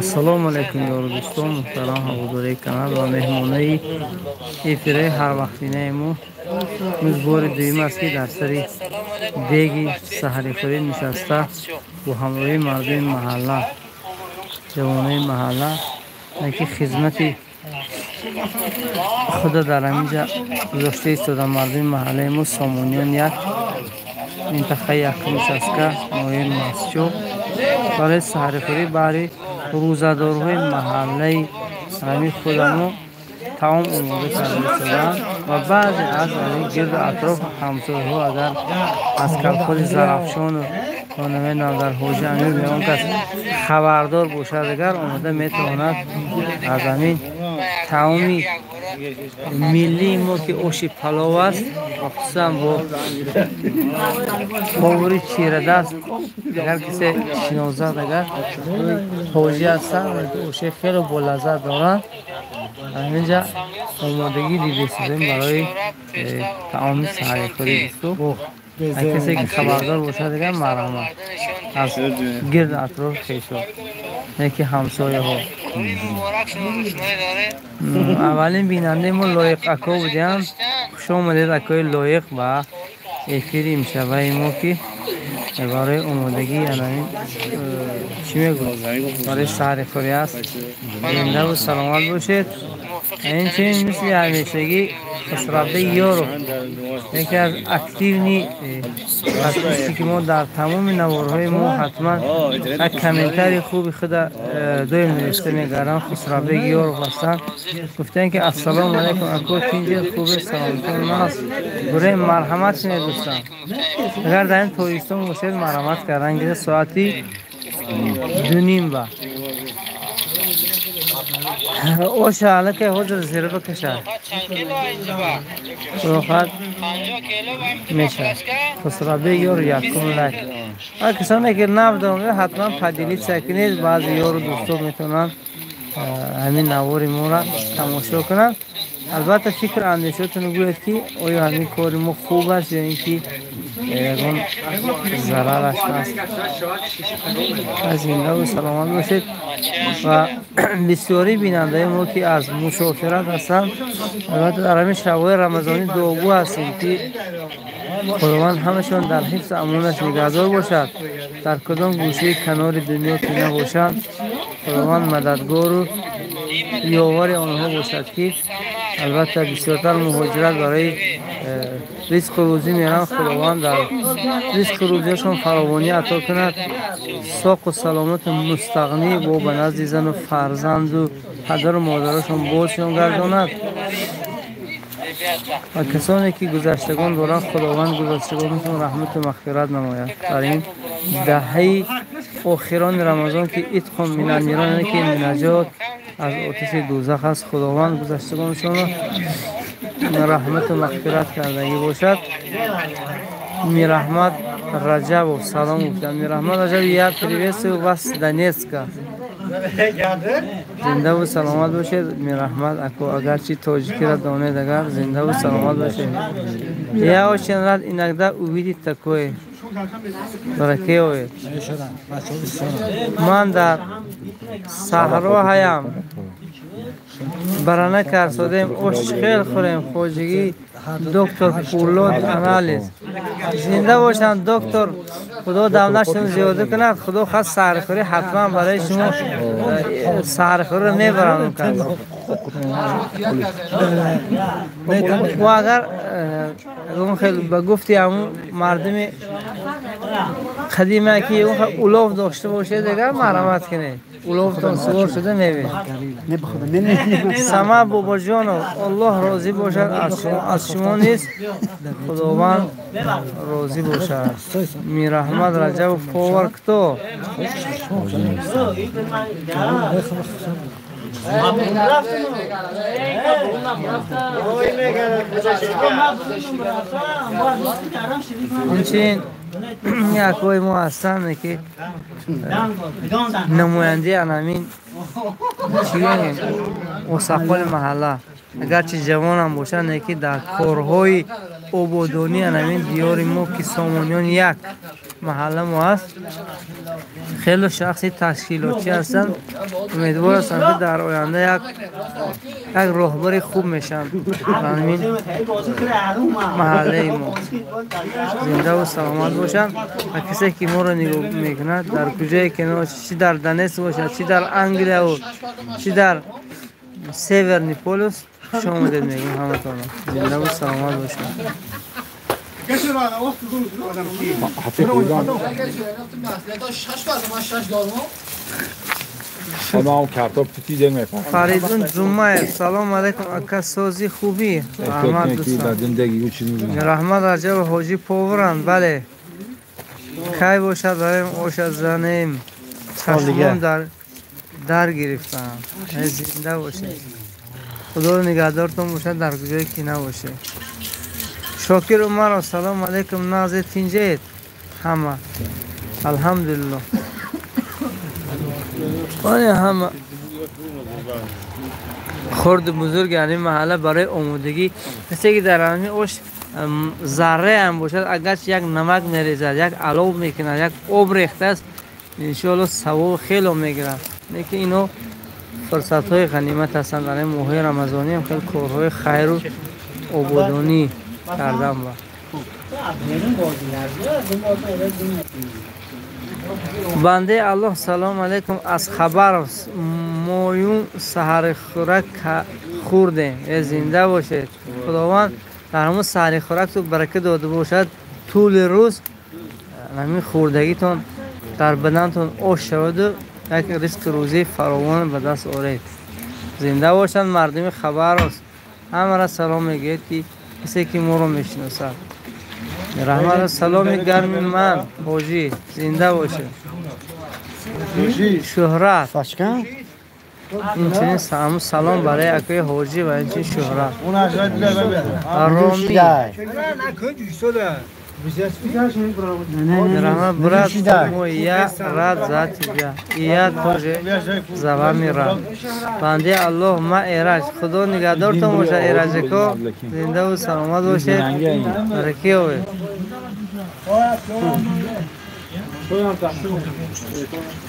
Ассалому алайкум ёру дӯстон, муҳтарам ҳаводораи канал ва меҳмонаи эфираи ҳарвақтинаи мо. Имрӯз бори дуюм аст, ки дар сари деги саҳарихӯрӣ нишаста бо ҳамроҳии мардуми маҳалла, ҷавонои маҳалла, ки хизмати худо дар ҳаминҷа гузошта истода. Мардуми маҳаллаи мо Сомониён як, минтақаи якум участка, ноҳияи Мастчоҳ, барои саҳарихӯрӣ баҳри рӯзадорҳои маҳаллаи ҳамин худамо таом омода карда истодаанд ва баъзе аз ҳамин гирду атроф ҳамсояҳо, агар аз колхози Зарафшону намедонам дар Ҳоҷи Амир он кас хабардор бошад, агар омода метавонад аз ҳамин таоми миллии мо, ки оши палов аст ва хусусан бо повари чирадаст, агар касе шинозад, агар ҳоҷӣ ҳастанд, оши хеле болаззат доранд. Ҳаминҷа омодагӣ дида истодем барои таоми саҳарихӯрӣ. Дӯсту касе ки хабардор бошад, агар марҳамат аз гирду атрофи хешо яки ҳамсояҳо. Аввалин бинандаи мо Лоиқ ако будиам. Хуш омадед, акои Лоиқ, ба эфири имшабаи мо, ки барои омодагӣ анамин чӣ мегӯ, барои саҳарихӯрӣ аст. Зиндаву саломат бошед. Инчунин мисли ҳамешагӣ Хусравбек Ёров, яке аз активный подписчики мо, дар тамоми наворҳои мо ҳатман як комментарии хуби худа доим навишта мегарданд. Хусравбек Ёров ҳастанд. Гуфтанд, ки ассалому алайкум, ако, тинҷи хубе, саломатон аст. Бураи марҳамат кунед, дӯстан, агар дар ин Тоҷикистон бошед, марҳамат кардан гиред соати 2:30 ба оша аллакай ҳозир зира бикашад, худохоҳад мешавад. Хусравбек Ёр якум лайк. Ва касоне ки нав даромада, ҳатман поделиться кунед, баъзе ёру дӯстон метавонанд ҳамин навори моро тамошо кунанд. Албатта, фикр андешаотонро гӯяд, ки оё ҳамин кори мо хуб аст ё ин ки ягон зарараш ҳаст. Зиндаву саломат бошед. Ва бисёри бинандаи мо, ки аз мусофират ҳастанд, албатта, дар ҳамин шабҳои рамазонӣ дуогӯ ҳастем, ки Худованд ҳамашон дар ҳифзу амонаш нигаҳдор бошад. Дар кадом гӯшаи канори дунё ки набошанд, Худованд мададгору ёвари онҳо бошад, ки албатта бисёртар муҳоҷират барои ризқу рӯзӣ мераванд. Худованд дар ризқу рӯзиашон фаровонӣ ато кунад, соқу саломату мустағнӣ бо ба назди зану фарзанду падару модарашон бозшон гардонад. Ва касоне ки гузаштагон доранд, Худованд гузаштагонашон раҳмату мағфират намояд. Дар ин даҳаи охирони Рамазон, ки итқун минан нирон, яъне ки наҷот аз оташи дӯзах аст, Худованд гузаштагонашонро раҳмату мағфират кардагӣ бошад. Мираҳмат Раҷабов салом гуфтанд. Мираҳмат Раҷабов, я приветствую вас с Донецка. Зиндаву саломат бошед, Мираҳмат ако, агарчи тоҷикиро донед, агар зиндаву саломат бошед. Я очень рад иногда увидеть такое. Баракеовед. Ман дар саҳро ҳаям, барана карсодем, ош хел хӯрем. Хоҷагӣ доктор Пулод анализ. Зинда бошанд, доктор, Худо давлатшон зиёда кунад. Худо хост, саҳархӯрӣ ҳатман барои шумо саҳархӯриро мебарам. Ва агар хел ба гуфти ҳамун мардуми қадима, ки улов дошта бошед, агар марҳамат кунед, уловтон сувор шуда мебинед. Сама Бобоҷонов, Аллоҳ розӣ бошад аз шумо низ, Худованд розӣ бошад. Мираҳмад Раҷабов, повар кто? Инчунин акои мо ҳастанд ки намояндаи анамин чӣ гӯем осақоли маҳалла, агарчи ҷавонам бошанд, ки дар корҳои ободонӣ анамин диёри мо ки Сомониён як маҳалла мо аст, хеле шахси ташкилотчӣ ҳастанд. Умедвор ҳастам ки дар оянда як роҳбари хуб мешаванд дар ҳамин маҳаллаи мо. Зиндаву саломат бошанд ва касе ки моро нигоҳ мекунад дар куҷое ки чи дар Донецк бошад, чи дар Англияву чи дар Северный полюс, хуш омадед мегӯем ҳаматонро. Зиндаву саломат бошанд. Фаридун Ҷумаев, салом алайкум ака, сози хубӣ? Раҳмат дӯстон. Раҳмат Раҷабов, ҳоҷӣ поваранд. Бале, кай бошад бароем оша занем, чашмон дар гирифтам. Зинда бошед, худо нигаҳдортон бошад дар куҷое ки набошед. Шокир Умаров, салом алайкум, нағзе тинҷед ҳама? Алҳамдулиллоҳ. Оне ҳама хурду бузург ҳамин маҳалла барои омодагӣ, касе ки дар ҳамин ош зарраам бошад, агарчи як намак мерезад, як алов мекунад, як об рехтааст, иншоалло савоб хело мегирад. Лекин ино фурсатҳои ғанимат ҳастанд. Дар ин моҳҳои рамазониам хеле корҳои хайру ободонӣ кардам. Бандаи Аллоҳ, салом алайкум, аз Хабаровск моюн саҳарихӯрак хӯрдем. Зинда бошед, Худованд дар ҳамон саҳарихӯракту барака дода бошад. Тӯли рӯз ҳамин хӯрдагитон дар бадантон ош шаваду як ризқи рӯзии фаровон ба даст оред. Зинда бошанд мардуми Хабаровск. Ҳамаро салом мегӯед ки касе ки моро мешиносад. Раҳмат, саломи гарми ман ҳоҷӣ, зинда бошед. Шӯҳрат, инчунин салом барои акои ҳоҷӣ ва инчунин Шӯҳрат. Ромӣ, раҳмат брат мой, я рад за тебя и я тоже за вами рад. Бандаи Аллоҳ, ма Эраҷ, худо нигаҳдортон бошад. Эраҷако, зиндаву саломат бошед, баракӣ овед.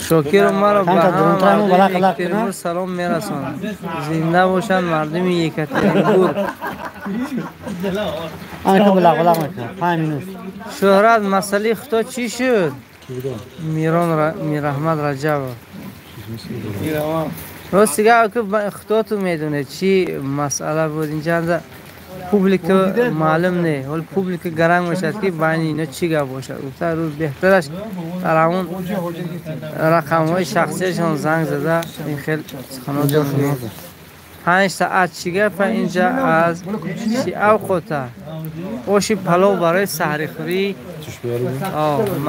Шокир Умаров, ба ҳама мардуми Екатеринбург салом мерасонам. Зинда бошанд мардуми Екатеринбург. Шӯҳрат, масъалаи худо чӣ шуд? Мирраҳмат Раҷабов. Рости гап худотон медонед чӣ масъала буд. Инҷа публика маълум не, ҳол публика гаранг мешавад ки байни ино чӣ гап бошад. Гуфта рӯз беҳтараш дар ҳамон рақамҳои шахсияшон занг зада ин хел суханотон. 5 саат чӣ гапа инҷа аз чӣ авқота? Оши палов барои саҳрихӯрӣ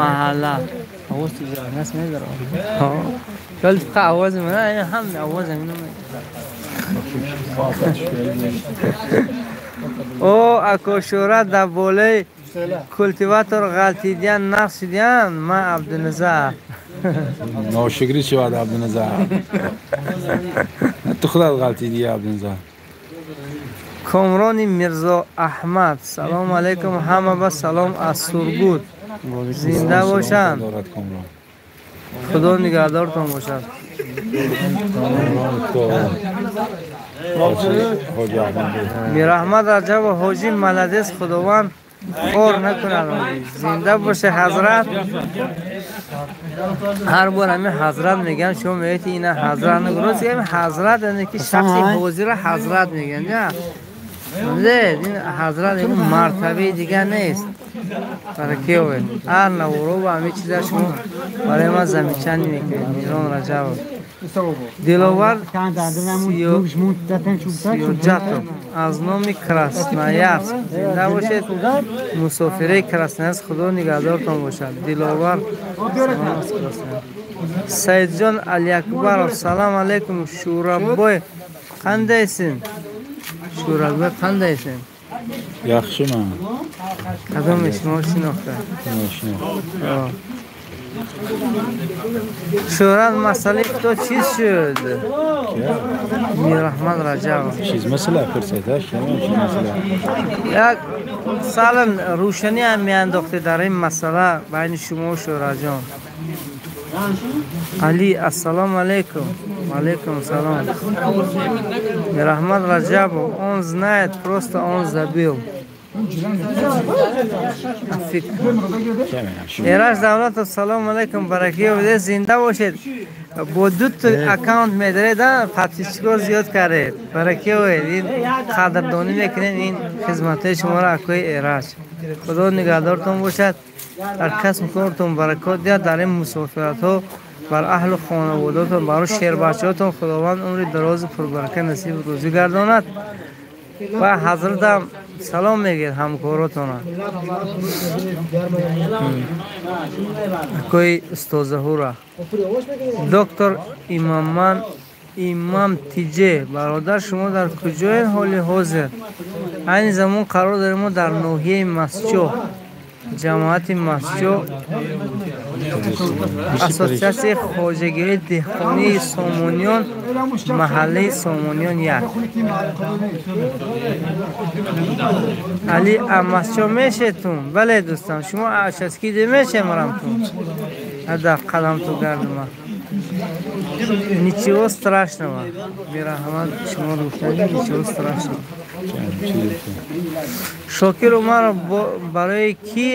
маҳалла. Овоз нас медарад. Овози ман ҳам овоз ҳамино. О ако Шӯҳрат дар болои култиватор ғалтидиян нақш шидиян, ман Абдуназар. Ношукрӣ шавад Абдуназар. Ту худат ғалтидӣ Абдуназар. Комрони Мирзо Аҳмад, салом алайкум, ҳама ба салом аз Сургут. Зинда бошанд, худо нигаҳдортон бошад. Мирраҳмат Раҷабов, ҳоҷӣ маладес, Худованд хор накунад. Зинда боше ҳазрат. Ҳар бор ҳамин ҳазрат мегӯям, шумо мегӯед ина ҳазрат нагӯ. Ҳазрат яъне ки шахси ҳозира ҳазрат мегӯянд. Не, ин ҳазрат ин мартабаи дигар нест. Баракӣ овед. Ҳар наворо ва ҳамин чиза шумо барои ман замечание мекунед. Мирон Раҷабов. Диловар Сиёҷатов аз номи Красноярск. Зинда бошед, мусофираи Красноярск, Худо нигаҳдортон бошад. Диловар Саидҷон Алиакбаров, салом алейкум. Шӯрабой, қандайсин? Шӯрабой, қандайсин? Yaxshiman. Кадом шумо шинохта? Шӯрат, масъалаи худо чиз шуд? Мирраҳмат Раҷабов. Чиз масъала пурсед, масъала? Як салам рӯшанӣ ҳам меандохте дар ин масъала байни шумо Шӯраҷон. Али, ассалому алейкум. Алейкум салом. Мирраҳмат Раҷабов, он знает, просто он забыл. Эраҷ Давлатов, салому алейкум, баракиё бидед, зинда бошед. Бо дуто аккаунт медаред, подписчикҳо зиёд кардед. Баракиё, ин қадрдонӣ мекунем ин хизматҳои шуморо, акои Эраҷ. Худо нигаҳдортон бошад, дар касбу кортон баракот диҳад, дар ин мусофиратҳо бар аҳлу хонаводатон, барои шербачаҳотон Худованд умри дарозу пурбарака насибу рӯзӣ гардонад. Ва ҳазратам салом мегӯяд ҳамкоротона. Акои устозаҳура. Доктор Имаман Имам Тиҷе, бародар, шумо дар куҷоед ҳоли ҳозир? Айни замон қарор дорем мо дар ноҳияи Масчоҳ, ҷамоати Масчоҳ, ассотсиатсияи хоҷагиҳои деҳқонии Сомониён, маҳаллаи Сомониён 1. Али, Масчоҳ мешетун? Бале дӯстам, шумо ашаскиде мешемарамтун? Ада қадамту гардума. Ничего страшного. Мирраҳмат, шумо гуфтани ничего страшного. Шокир Умаров, барои ки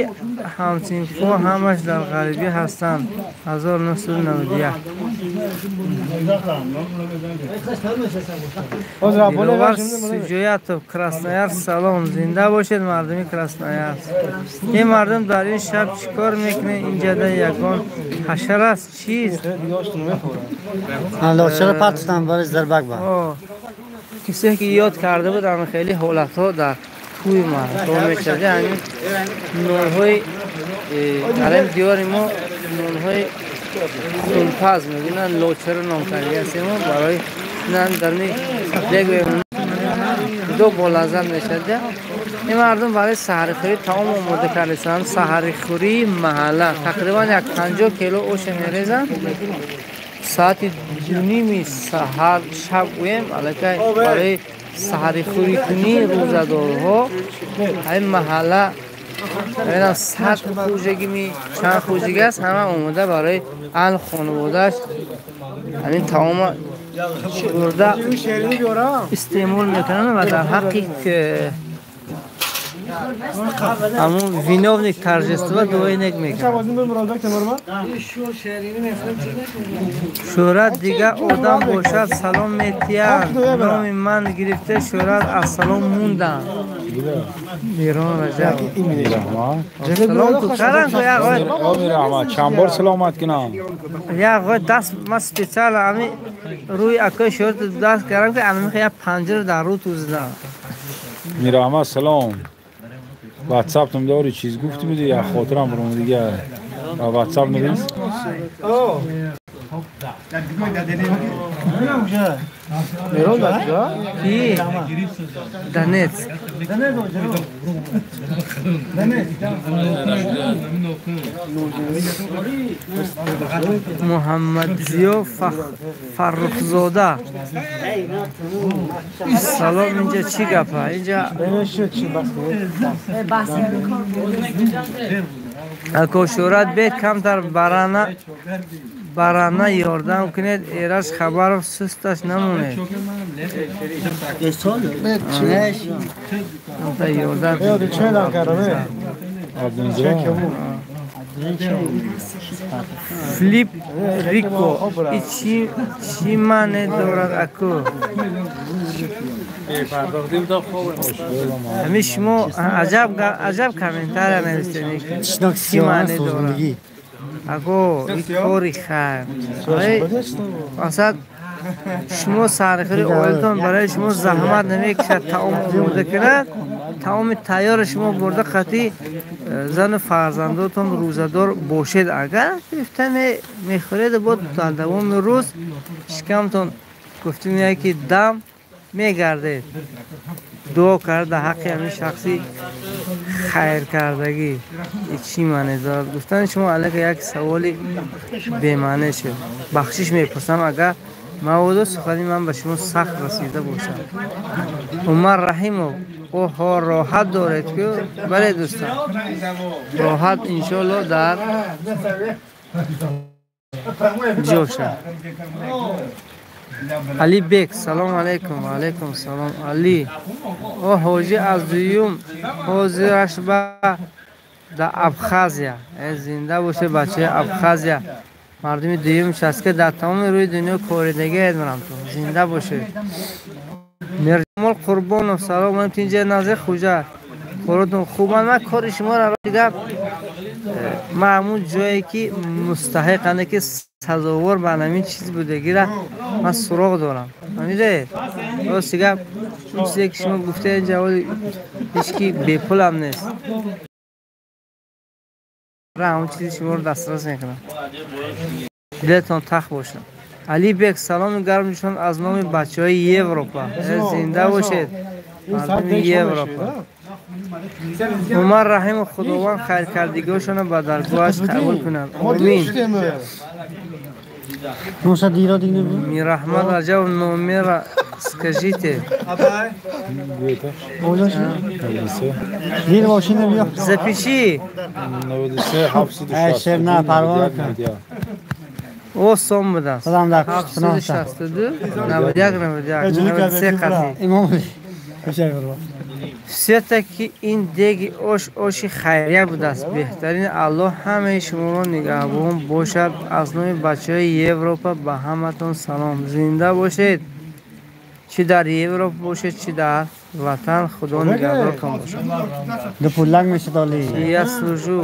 ҳамсинфҳо ҳамаш дар ғарибӣ ҳастанд? 1991. Диловар Суҷоятов, Красноярск, салом. Зинда бошед, мардуми Красноярск. Ин мардум дар ин шаб чӣ кор мекунед? Инҷода ягон ҳашар аст? Чист? Кисе ки ёд карда буд, ами хеле ҳолатҳо дар тӯи мардум мешавад. Ҳамин нонҳои дар ин диёри мо нонҳои хунпаз мегӯянд, лочаро ном кардаем мо барои нан дар бегӯем ду бо лаззат мешавад. Ин мардум барои саҳарихӯрӣ таом омода кардаанд. Саҳарихӯрии маҳалла тақрибан 50 кило оша мерезанд. Соати 2:30 саҳар шаб гӯем, аллакай барои саҳарихӯрикунии рӯзадорҳо ҳамин маҳалла 100 хӯҷагими чанд хӯҷагӣ аст, ҳама омода барои аҳли хонаводааш ҳамин таома бурда истеъмол мекунанд ва дар ҳаққи ҳамун виновник торжества дуои нек мекунад. Шӯҳрат дига одам бошад салом метиҳад. Номи ман гирифта шӯҳрат аз салом монданд. Мирон Раҷабов. Салом ту каран ку як ой. Чанд бор саломат кунам. Як ой даст ман специально ами рӯи акои шӯҳрат даст кардам ки ами як панҷара дар рӯ ту задам. Мирраҳмат, салом. واتساپ داری چیز گفتی بودی یا خاطرم برام دیگه واتساپ نویس. کی؟ دانتسک. Муҳаммадзиё Фаррухзода, салом. Инҷа чӣ гапа? Инҷа ако шӯҳрат бед камтар барана ёрдам кунед. Эраҷ Хабаров, сусташ намонед. Ёрдам Филип Рико, и чӣ маъне дорад аку? Ҳамин шумо аҷаб комментария навистед. Чӣ маъне дорад? Ако кори хайр. Масалан шумо сархӯри оилатон барои шумо заҳмат намекашад таом омода кунад, таоми тайёри шумо бурда қатъи зану фарзандотон рӯзадор бошед. Агар гирифта мехӯред, бо дар давоми рӯз шикамтон гуфтем яке дам мегардед. Дуо карда ҳаққи ҳамин шахси хайркардагӣ чӣ маъне дорад? Гуфтани шумо аллакай як саволи бемаъне шуд. Бахшиш мепурсам агар маводу сухани ман ба шумо сахт расида бошад. Умар Раҳимов, оҳо роҳат доред ку? Бале дӯстон, роҳат иншоалло дар ҷоша. Али Бек, салом алейкум. Ва алейкум салом. Али, о ҳоҷӣ аз дуюм ҳозираш ба дар Абхазия. Зинда боше бачаи Абхазия. Мардуми дуюм шаст ки дар тамоми рӯи дунё коридагиед марамтон. Зинда боше. Мирҷамол Қурбонов, салом алейкум. Тинҷа назир хуҷа. Коротон хубанд. Ман кори шуморо дигар ман ҳамун ҷое ки мустаҳиқане ки сазовор ба ҳамин чиз будагира ман суроғ дорам. Фаҳмидед? Рости гап он чизе ки шумо гуфтед ҷавоби ҳеҷ ки бепулам нест. Ҳамон чизи шуморо дастрас мекунам. Дилатон тахт бошад. Али Бек, саломи гарм ҷӯшон аз номи бачаҳои Европа. Зинда бошед мардуми Европа. Умар Раҳимов, Худованд хайркардагиҳошонро ба даргоҳаш қабул кунад. Омин. Мирахмад Раҷабов, номера скажите. Запиши. О сом будааст. 762 91 91 93 қатъи. Все-таки ин деги ош оши хайрия будааст. Беҳтарин Аллоҳ ҳамаи шуморо нигаҳбон бошад. Аз номи бачаҳои Европа ба ҳаматон салом. Зинда бошед, чӣ дар Европа бошед, чӣ дар ватан, Худо нигаҳдортон бошад. Я служу.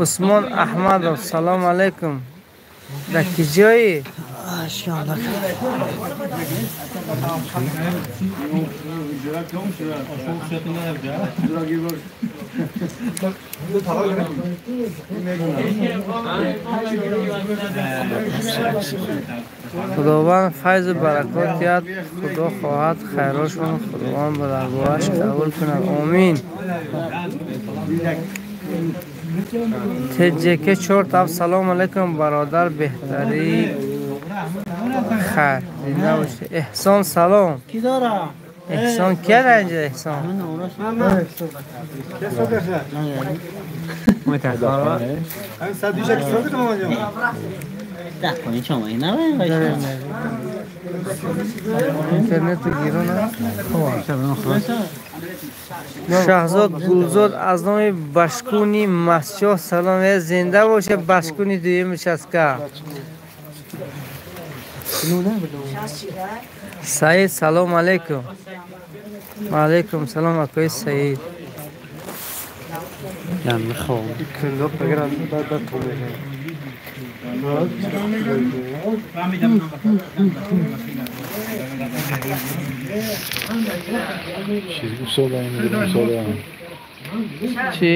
Усмон Аҳмадов, салом алейкум. Дар ки ҷои? Худованд файзу баракот диҳад. Худо хоҳад хайрошон Худованд ба даргоҳаш қабул кунад. Омин. ТJK 4 тав, салом алейкум бародар, беҳтари хайр. Зинда бошед. Эҳсон салом. Эҳсон кия дар инҷа? Эҳсон интернету гирон аст. Шаҳзод Гулзод аз номи Башкуни Масчоҳ салом. Зинда боше Башкуни дуюми шастка. Саид, салом алейкум. Ва алейкум салом акои Саид. Чӣ?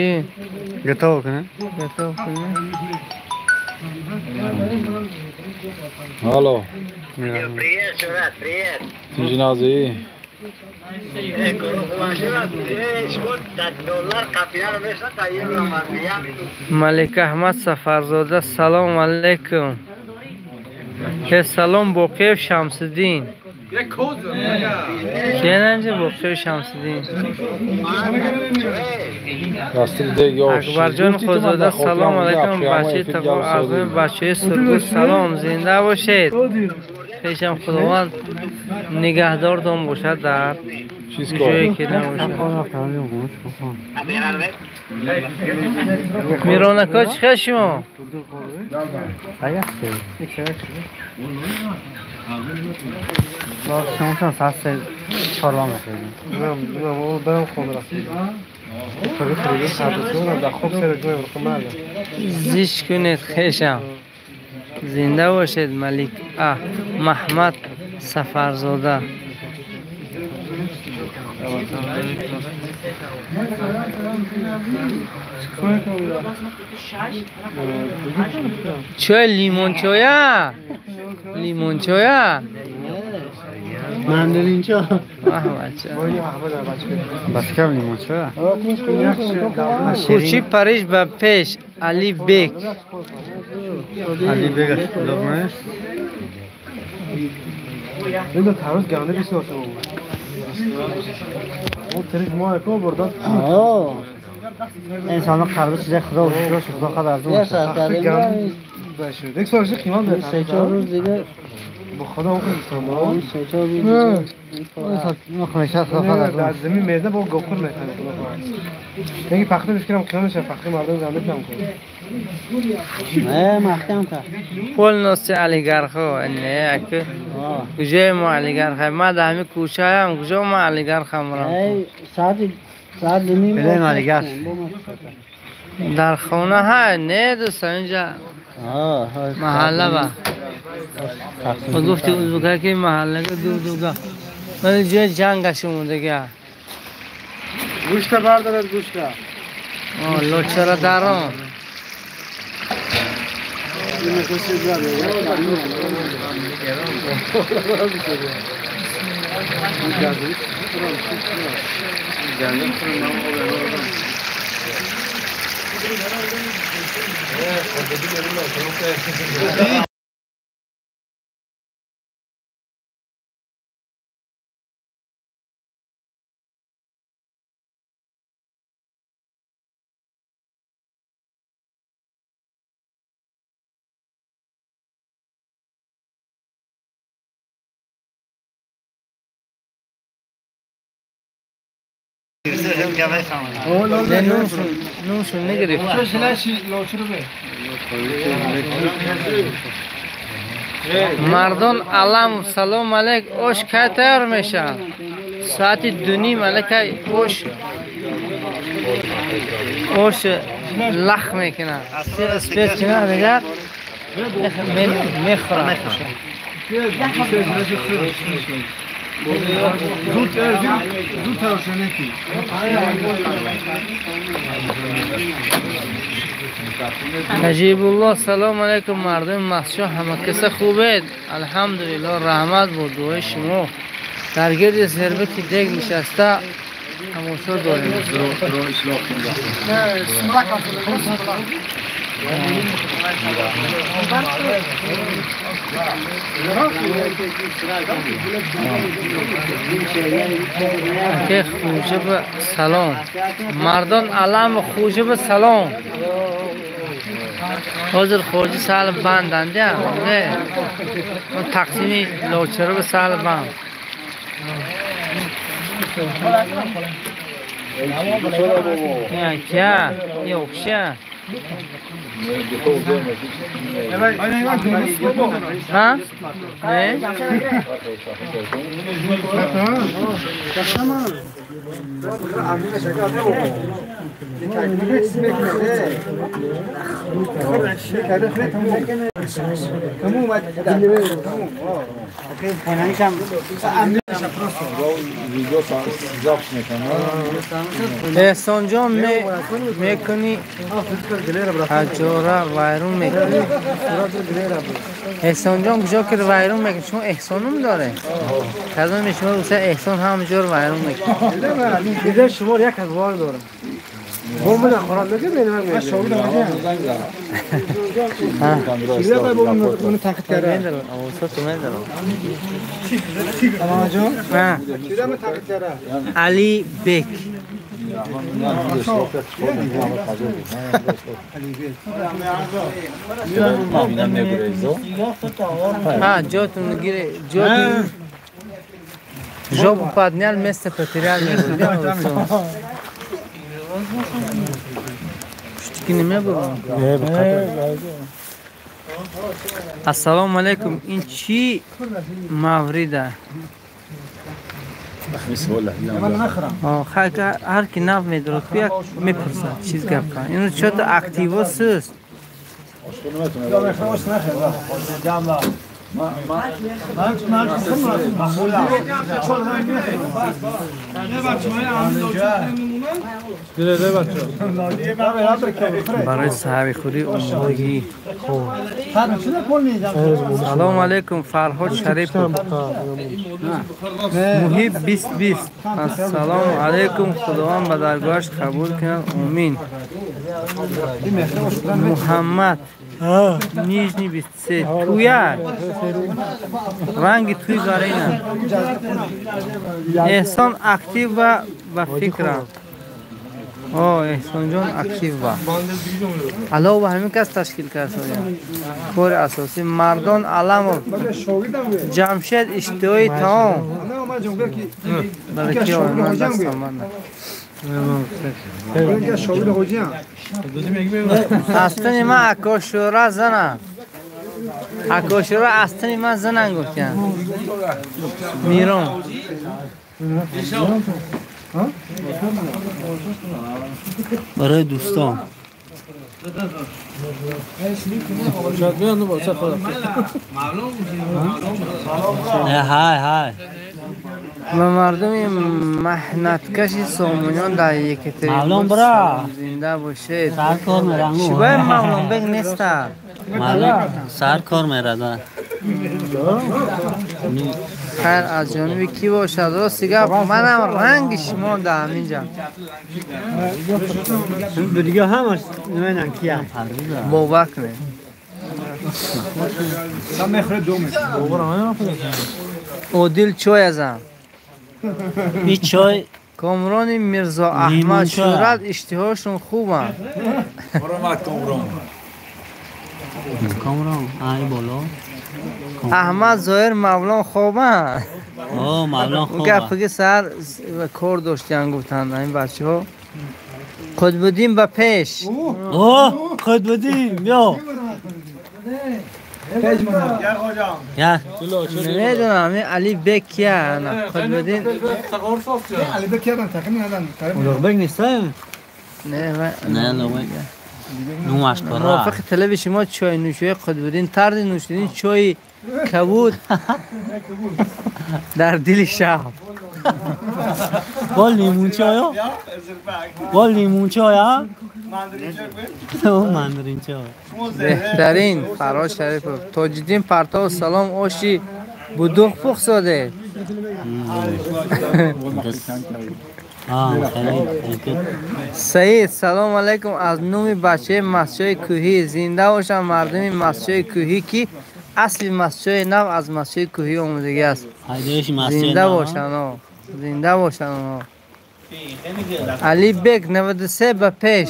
Готово кунем? Готово кунем. Алло. Привет, Шурат, привет. Тинҷинази? Малик Аҳмад Сафарзода, салом алейкум. Салом Боқиев Шамсиддин. Киянанҷа Боқиев Шамсиддин? Акбарҷон Хӯзода, салом алейкум. Бачаи Тағо аз номи бачаи Сургут салом. Зинда бошед. Хешам Худованд нигаҳдортон бошад дар ҷое ки набошад. Миронако чӣ хел шумо? شما ساعت 4 می‌خوریم. نه برم خونه رفتیم. زیش کنید خیشم. زنده باشید ملک محمد سفرزاده. چای لیمون چایا؟ لیمون چایا؟ مندرین چا؟ بس کم لیمون چا؟ کوچی پریش به پیش علی بیگ. علی بیگ لغمه؟ این تاروز گنده بسیار شد. اون تریک ما کو بردن. انسان قرار چیز خدا و شکر خدا قدر از اون. باشه. یک سال قیمت داره. 3-4 روز دیگه با خدا اون خیلی 3-4 روز دیگه. ما خمیشه خدا قدر در زمین میزنه با گوخور میکنه. دیگه پخته بشکرم قیمتش پخته مردم زنده کم کنه. نه محکم کرد. پول علیگرخو نه اک کجای ما علیگرخ ما در همین کوچه هم کجا ما علیگرخ مرام. ساعت نیم علیگرخ در خانه ها نه دوست اینجا محله با ما گفتی ازبکا که محله که دو دوگا من جای جنگش مونده که گوشت بردارد گوشت لوچرا دارم نوشون نگرفت. مردان علم سلام علیک اوش کی تیار میشه؟ ساعت 2:30 علیک اوش اوش لخ میکنه. اسپیس کنه دیگر میخوره. نجیب الله سلام علیکم مردم مسجد همه کس خوبید؟ الحمدلله رحمت بود دعای شما. در گرد سربت دیگ نشسته تماشا داریم. که خوشب سلام مردان علم خوشب سلام. حاضر خوجی سال بندند نه تقسیمی لوچرو به سال بند. نه کیا یوکشا ها نه احسان جان میکنی هجاره وایرون میکنی. احسان جان کجا که وایرون میکنی؟ چون احسانم داره کدام شما روسه احسان همجور وایرون میکنی. دیده شما یک از وار دارم با من خورم نگه من من علی بیک ها جاتون گیره جاتون жопу поднял, место потерял. Штики не было? Ассалому алайкум. Ин чӣ маврида? Ҳар ки нав медорад як мепурсад чиз гапа. Ин чото активо суст. Барои саҳарихӯрӣ омодагӣ. Салом алейкум, Фарҳод Шарипов. Муҳиб 2020. Ассалому алейкум, Худованд ба даргоҳаш қабул кунад, омин. Муҳаммад Нижний 23. Туя ранги туй барина. Эҳсон актив ва фикрам. О, Эҳсонҷон актив ва. Алло, ва ҳамин кас ташкил кард. Кори асосӣ Мардон Аламов. Ҷамшед иштиҳои таом. Балки ман дастам. Астани ман акошура занам. Акошура астани ман занам гуфтям. Мирон. Барои дӯстон. Ҳай ҳай. Ба мардуми маҳнаткаши сомониён дар Екатеринбург зинда бошед. Шибаи Мавлонбек неста. Сар кор мерада. Хайр, аз ҷониби кӣ бошад? Рости гап, манам ранги шумо дар ҳаминҷа. Дига ҳамаш намедонам киям. Бовар кунед. Одил чой азам. Ин чой Комрони Мирзо Аҳмад шӯҳрат иштиҳошон хубанд. Ҳурмат Комрон. Комрон ай боло. Аҳмад Зоҳир Мавлон хобанд. О, Мавлон хобанд. Гапи сар кор доштиян гуфтанд ин бачаҳо. Қутбуддин ба пеш. О, Қутбуддин биё. Намедонам ин Али бек кия? Қутбуддин. Али бек кия? Улуғбек нест? Не, не Улуғбек. Нумаш пора. Мувофиқи талаби шумо чой нӯшои Қутбуддин тарзи нӯшидани чойи кабуд дар дили шаб. Бо лимунчоё? Бо лимунчоя? Мандаринчой. Беҳтарин Фарҳод Шарипов. Тоҷиддин Партов салом, оши будуқ пухт соде. Саид салом алайкум, аз номи бачаи масҷои кӯҳӣ. Зинда бошанд мардуми масҷои кӯҳӣ, ки асли масҷои нав аз масҷои кӯҳӣ омодагӣ аст. Зинда бошанд, зинда бошанд онҳо. Али бек 93 ба пеш.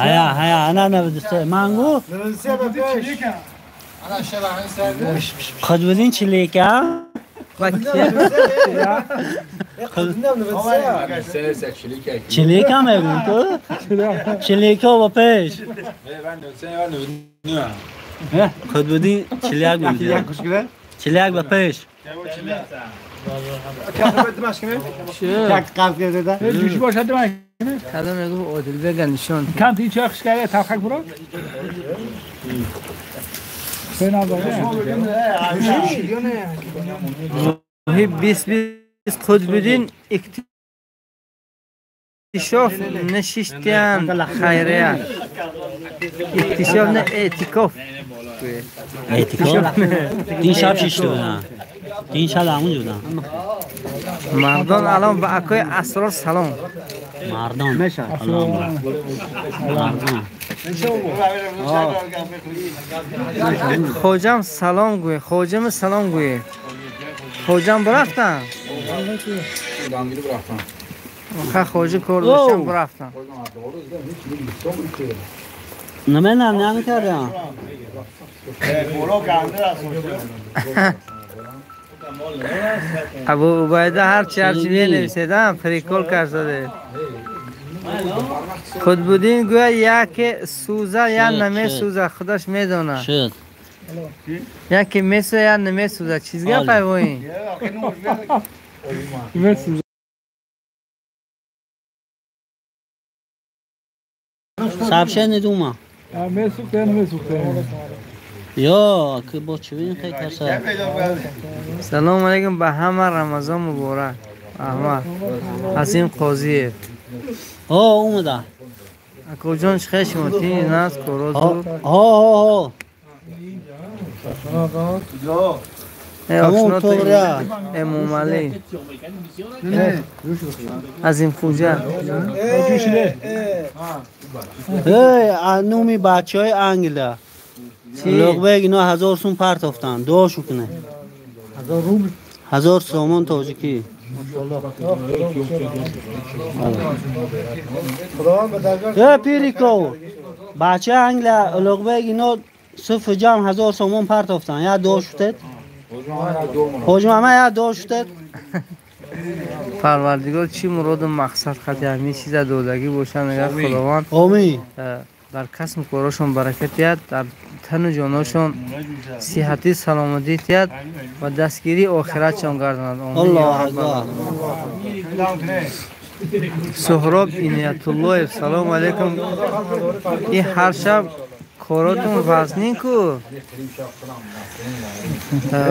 Ҳая ҳая, ана 93 мангу Қутбуддин чилика? Чилика мегӯм ту? Чилика ба пеш. Қутбуддин чилияк мегӯяд. Чилияк ба пеш. Кадом мегӯ Одилбега нишон. Кам ти чой хушкая талхак буро? Муҳиб 2020 Қутбуддин иктишоф нишиштиян хайрият. Иктишоф не эътикоф. Эътикоф? Дин шаб шишта буданд. Дин шаб ҳамон буданд. Мардон алон ба акои Асрор салом. Мардон. Мардон. Хоҷам салом гӯе, хоҷам салом гӯе. Хоҷам бурафтан? Хоҷа кор доштам бурафтан. Намедонам, намекардам. Абу Убайда ҳарчи ҳарчи менависедам, прикол кардаде. Қутбиддин гӯяд яке сӯза я намесӯза, худаш медонад. Шуд. Яке месӯза я намесӯза. Чиз гапай бо ин? Сообщение дума. Месӯхта я намесӯхта. Ё, ки бо чӣ бин хай каса. Салом алейкум ба ҳама, Рамазон муборак. Аҳмад Ҳасим Қозиев. Ҳо, омада. Акоҷон чӣ хел шумо? Тини нас корозу. Ҳо, ҳо, ҳо. Тамом тоғра. Эмомалӣ. Азим Хуҷа. Эй, номи бачаҳои Англия. Луғбег ино 1000 сум партофтанд. Дуо шукне. 1000 рубл? 1000 сомон тоҷикӣ. Э, Пириков, бачаи Англия Луғбег ино сифр ҷамъ 1000 сомон партофтанд. Я дуо шутед. Хоҷ Муҳаммад я дуо шутед. Парвардигор чӣ муроду мақсад хати ҳамин чиза додагӣ бошанд, агар Худованд Омин. Дар касбу корашон баракат диҳад, дар тану ҷонашон сиҳатӣ саломатӣ диҳад ва дастгирии охиратшон гардонад. Аллоҳу акбар. Суҳроб Иноятуллоев, салому алейкум. Ин ҳар шаб коротон вазнин ку?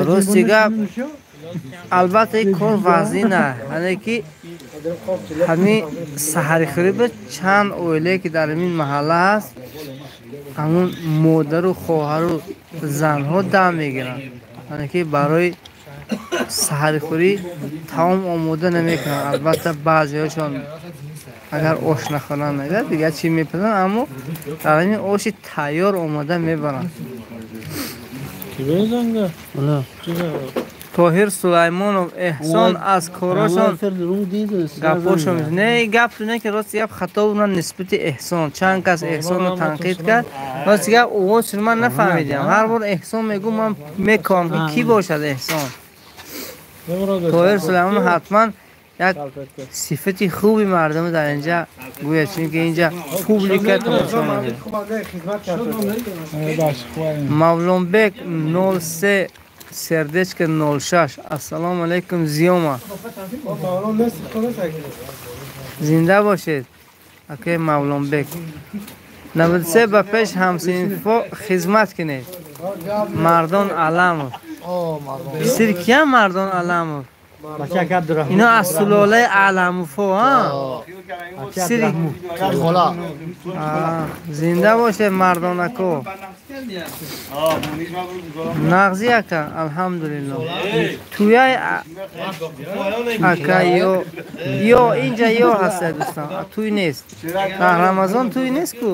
Рости гап, албатта ин кор вазнин аст, яъне ки ҳамин саҳарихӯрӣ ба чанд оилае ки дар ҳамин маҳалла ҳаст, ҳамун модару хоҳару занҳо дам мегиранд, яъне ки барои саҳарихӯрӣ таом омода намекунанд. Албатта баъзеҳошон агар ош нахӯранд нагар дигар чӣ мепазанд, аммо дар ҳамин оши тайёр омода мебаранд. Тоҳир Сулаймонов, Эҳсон аз корошон гапошон не гап не ки рости гап хато буда нисбати Эҳсон. Чанд кас Эҳсонро танқид кард. Рости гап овозшон ман нафаҳмидам. Ҳар бор Эҳсон мегӯ ман мекавам ки кӣ бошад Эҳсон. Тоҳир Сулаймонов ҳатман як сифати хуби мардум дар инҷа гӯяд, чунки инҷа публика тамошо мекунад. Мавлонбек 03 сердечко 06. Ассалому алейкум Зиёма. Зинда бошед акай Мавлонбек. 93 ба пеш ҳамсинфо хизмат кунед. Мардон Аламов. Писир кия Мардон Аламов? Ино аз сулолаи Аламовҳо, а? Писири зинда бошед мардонако. Нағзи ака, алҳамдулилло. Туяй ака ё ё инҷа ё ҳаст дӯстон, туй нест. Дар Рамазон туй нест ку?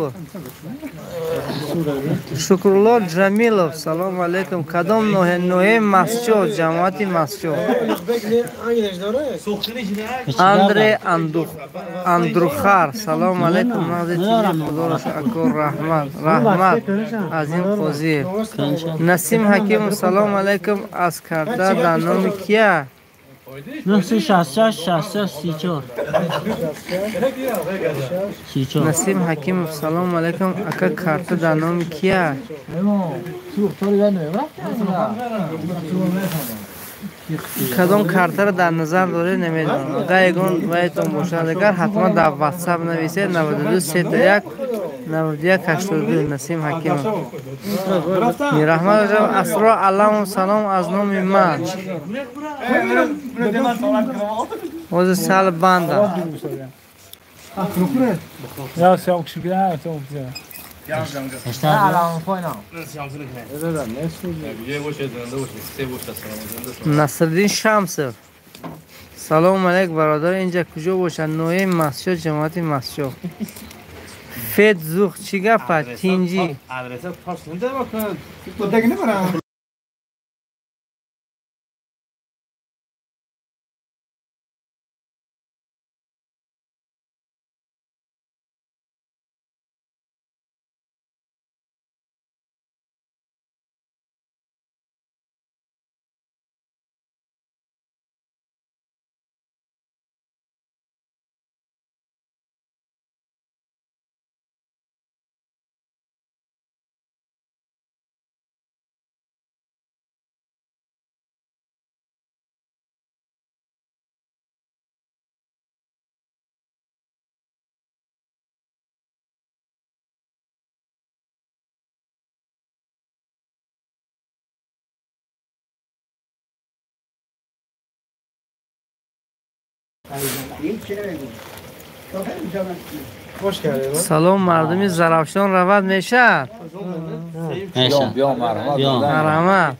Шукрулло Ҷамилов, салому алейкум. Кадом ноҳия? Ноҳияи Масчо, ҷамоати Масчо. Андре Андрухар, салому алейкум. Нағзи тиҷи худоро шукр, раҳмат, раҳмат. Азим Қозиев. Насим Ҳакимов, салому алейкум. Аз карта дар номи кия? 966 66 34. 34. Насим Ҳакимов, салому алейкум. Ака карта дар номи кия? Кадом картаро дар назар доред намедонам. Агар ягон ваятон бошад, агар ҳатман дар WhatsApp нависед 92 31 91 82. Насим Ҳакимов. Мирахмад Асро Аламов, салом аз номи ман. Ҳозир сал банда. Насриддин Шамсов, салому алейк бародар. Инҷа куҷо бошад? Ноҳияи Масчо, ҷамоати Масчо. Фед зух чӣ гапа? Тинҷӣ. Салом мардуми Зарафшон равад мешад? Биё марҳамат. Марҳамат.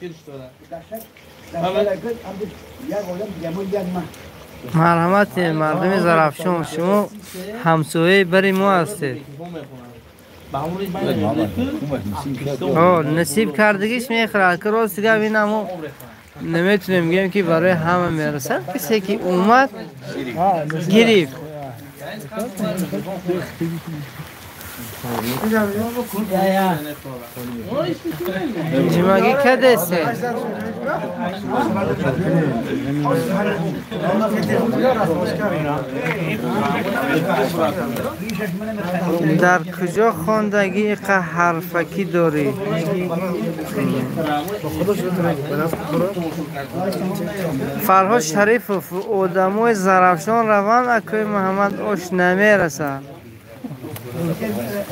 Марҳамат мардуми Зарафшон, шумо ҳамсояи бари мо ҳастед. Насиб кардагиш мехӯрад. Ки рост гап ин амо наметунем гӯем ки барои ҳама мерасад. Касе ки омад гирифт. Ҷимагӣ кадесе? Дар куҷо хондагӣ иқа ҳарфакӣ дорӣ? Фарҳод Шарифов, одамои Зарафшон раванд, акои Муҳаммад ош намерасад.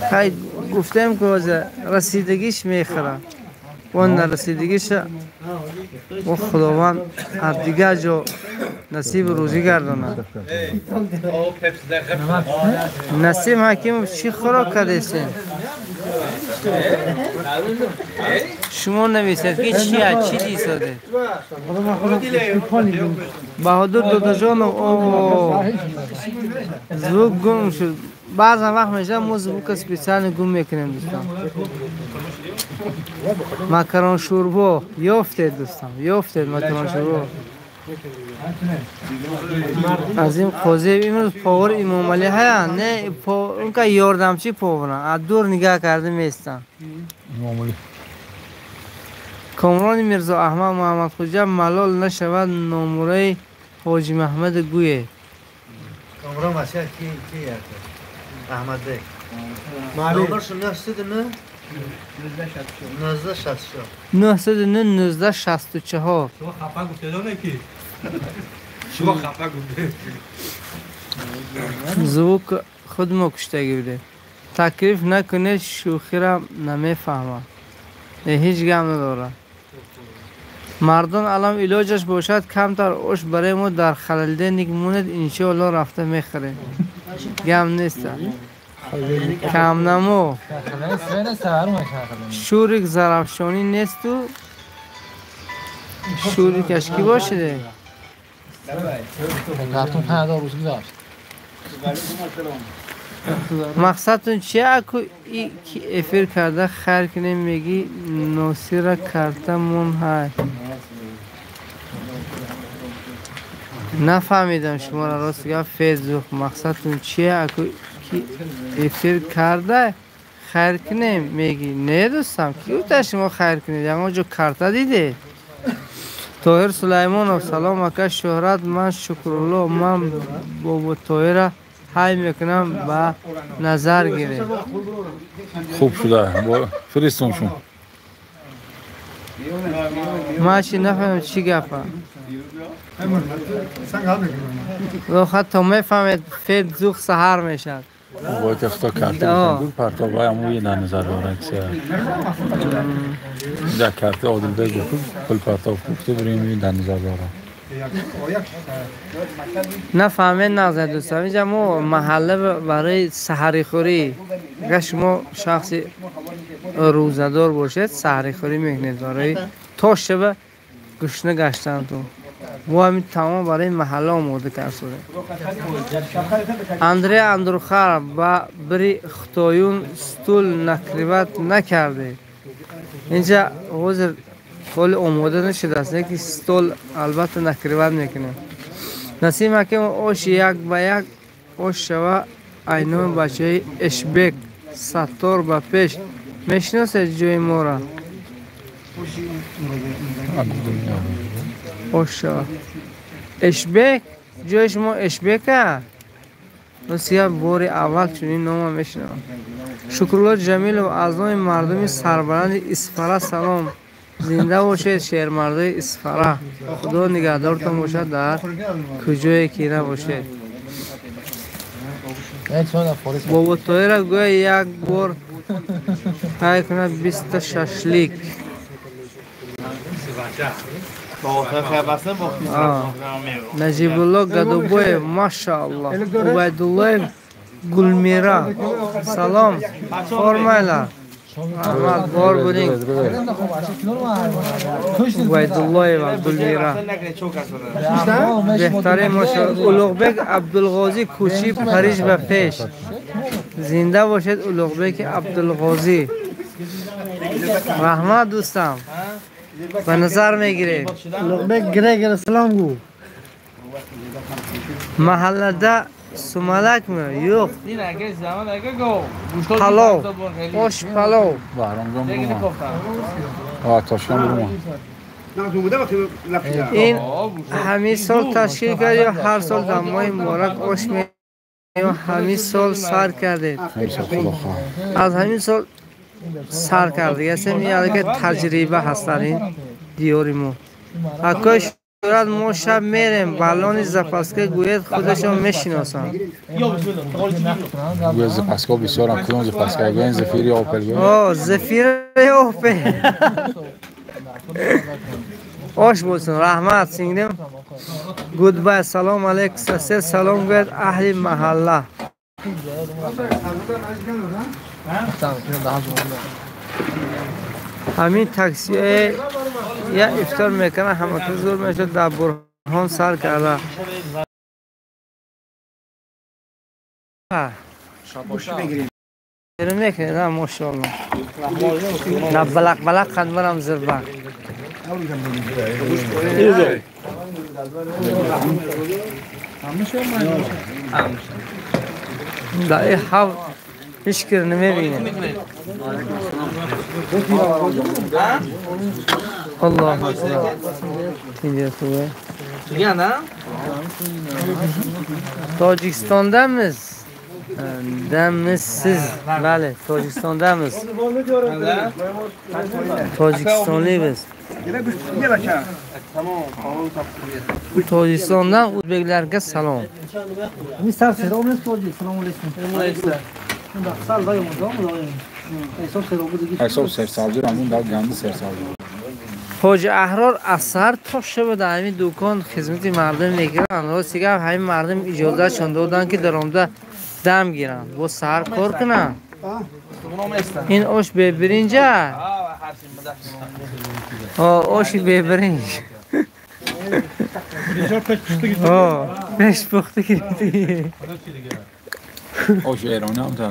Хай гуфтем ки ҳозир расидагиш мехӯрад. Он нарасидагиша о Худованд аз дигар ҷо насибу рӯзӣ гардонад. Насим Ҳакимов, чӣ хӯрок кардесен? Шумо нависед ки чия, чӣ дисодед? Баҳодур Додоҷонов, о звук гум шуд. Баъзан вақт мешавад мо звука специально гум мекунем дӯстон. Макарон шӯрбо ёфтед дӯстон, ёфтед макарон шӯрбо. Азим Қозиев имрӯз повар Имомалӣ ҳая? Не, онка ёрдамчи поваранд, аз дур нигаҳ карда меистанд. Комрони Мирзо Аҳмад Муҳаммадхӯҷа, малол нашавад номураи Ҳоҷи Маҳмади гӯе. Комрон васият ки Аҳмад бек. Номерш 909 1964. 909 1964. Шумо хафа гуфтедоне ки? Шумо хафа гуфтед. Звук худ мо куштагӣ буде. Таклиф накунед, шӯхиро намефаҳмад. Ҳеҷ гап надорад. Мардон алам илоҷаш бошад камтар ош барои мо дар холодильник монед, иншоалло рафта мехӯрем. Гап нест. Камнамо. Шӯрик Зарафшонӣ несту шӯрикаш кӣ бошиде? Мақсадтон чия аку ки эфир карда хайр кунем мегӣ Носира карта мон ҳай. Нафаҳмидам шуморо рост гап Фейсбук. Мақсадтон чия аку ки эфир карда хайр кунем мегӣ? Не дӯстам, ки гуфта шумо хайр кунед? Ягон ҷо карта дидед? Тоҳир Сулаймонов, салом ака Шӯҳрат, ман Шукрулло, ман бобо Тоҳира ҳай мекунам ба назар гиред. Хуб шуда, фиристон шун. Ман чи нафаҳмам чӣ гапа. Ҳатто мефаҳмед фед зух саҳар мешавад. Бояд хато карта гул партоб амӯи дар назар дорад. Дар карта Одилбек гуфт пул партоб гуфта бурем дар назар дорад. Нафаҳмед нағза дӯстон, инҷа мо маҳалла барои саҳарихӯрӣ, агар шумо шахси рӯзадор бошед, саҳарихӯрӣ мекунед барои то шаба гушна гаштантон. Мо ҳамин тамом барои маҳалла омода кардем. Андрей Андрухар, ба бири хитоюн стул накриват накардед. Инҷа ҳозир ҳоли омода нашудааст, лекин стол албатта накриват мекунем. Насим Ҳакимов, ош як ба як ош шава айноми бачаи Эшбек Саттор ба пеш. Мешиносед ҷои моро? Ош шава. Эшбек? Ҷои шумо Эшбека? Росия бори аввал чунин нома мешинавам. Шукрулло Ҷамилов, аз номи мардуми сарбаланди Исфара салом. Зинда бошед шермардои Исфара. Худо нигаҳдортон бошад дар куҷое ки набошед. Бобо Тоҳира гӯя як бор ҳай кунад 20 шашлик. Наҷибулло Гадобоев, машааллоҳ. Убайдуллоев Гулмира, салом, формайла. Раҳмат, бор будинг. Убайдуллоева Гулмира. Беҳтарин машааллоҳ. Улуғбек Абдулғозӣ кӯчи Париж ба пеш. Зинда бошед Улуғбеки Абдулғозӣ. Раҳмат дӯстам. Ба назар мегирем. Улуғбек Грегор салом гӯ. Маҳаллада сумалакми? Yo'q. Palov, osh palov. Ин ҳамин сол ташкил кард ё ҳар сол дар моҳи муборак ош ё ҳамин сол сар кардед? Аз ҳамин сол сар кардагиастем. Ин аллакай таҷриба ҳаст дар ин диёри мо. Акои Шӯҳрат, мо шаб мерем баллони запаска гӯяд худашон мешиносанд. Гӯяд запаска бисёрам. Кудом запаска? Гӯян Зефири Опел. О, Зефири Опел. Ош bo'lsin, rahmat singlim. Goodbye, salom alaykum, сосед салом гӯяд аҳли маҳалла. Ҳамин таксие я ифтор мекунад, ҳамаки зур мешуд дар Бурҳон сар карда. Мекунед, машоалло. На балақ балақ қандмарам зирба. Да ин ҳав ҳеҷ кир намебинем. Аллоҳу акбар. Инҷа хубе. Тоҷикистондамиз. Дамиз. Бале, Тоҷикистондамиз. Тоҷикистонлimiz. Tojikistondan o'zbeklarga salom. Ҳоҷи Аҳрор аз саҳар то шаба дар ҳамин дукон хизмати мардум мекунанд. Рости гап, ҳамин мардум иҷозатшон доданд, ки даромада дам гиранд, боз саҳар кор кунанд. Ин ош бебиринҷа? Оши бебиринҷ. Пеш пухта гирифтӣ. Ош эронӣ ҳам та.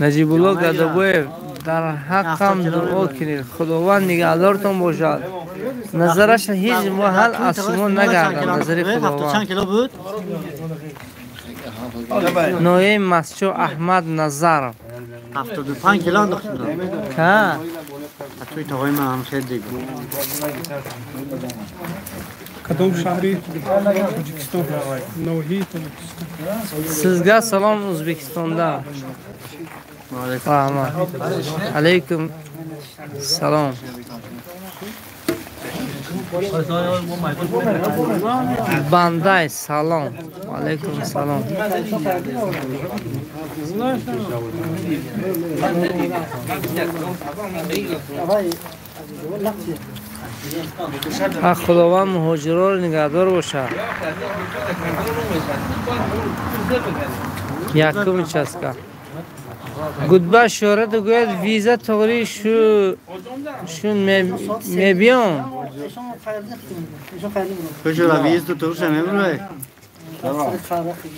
Наҷибулло Гадобоев, дар ҳаққам дуо кунед, Худованд нигаҳдортон бошад. Назараш ҳеҷ маҳал аз шумо нагардад, назари Худованд. Ноҳияи Масчо Аҳмад Назаров. 75 кило андохт будам. Ка? Туи тоғои ман ҳам хеле диг буд. Кадом шаҳри Тоҷикистон? Ноҳияи Тоҷикистон. Sizga salom O'zbekistonda. Rahmat. Alaykum salom. Бандай салом. Алейкум салом. Худованд муҳоҷироро нигаҳдор бошад. Якум участка. Гудба Шӯҳрат гӯяд виза тоғри шун мебиём.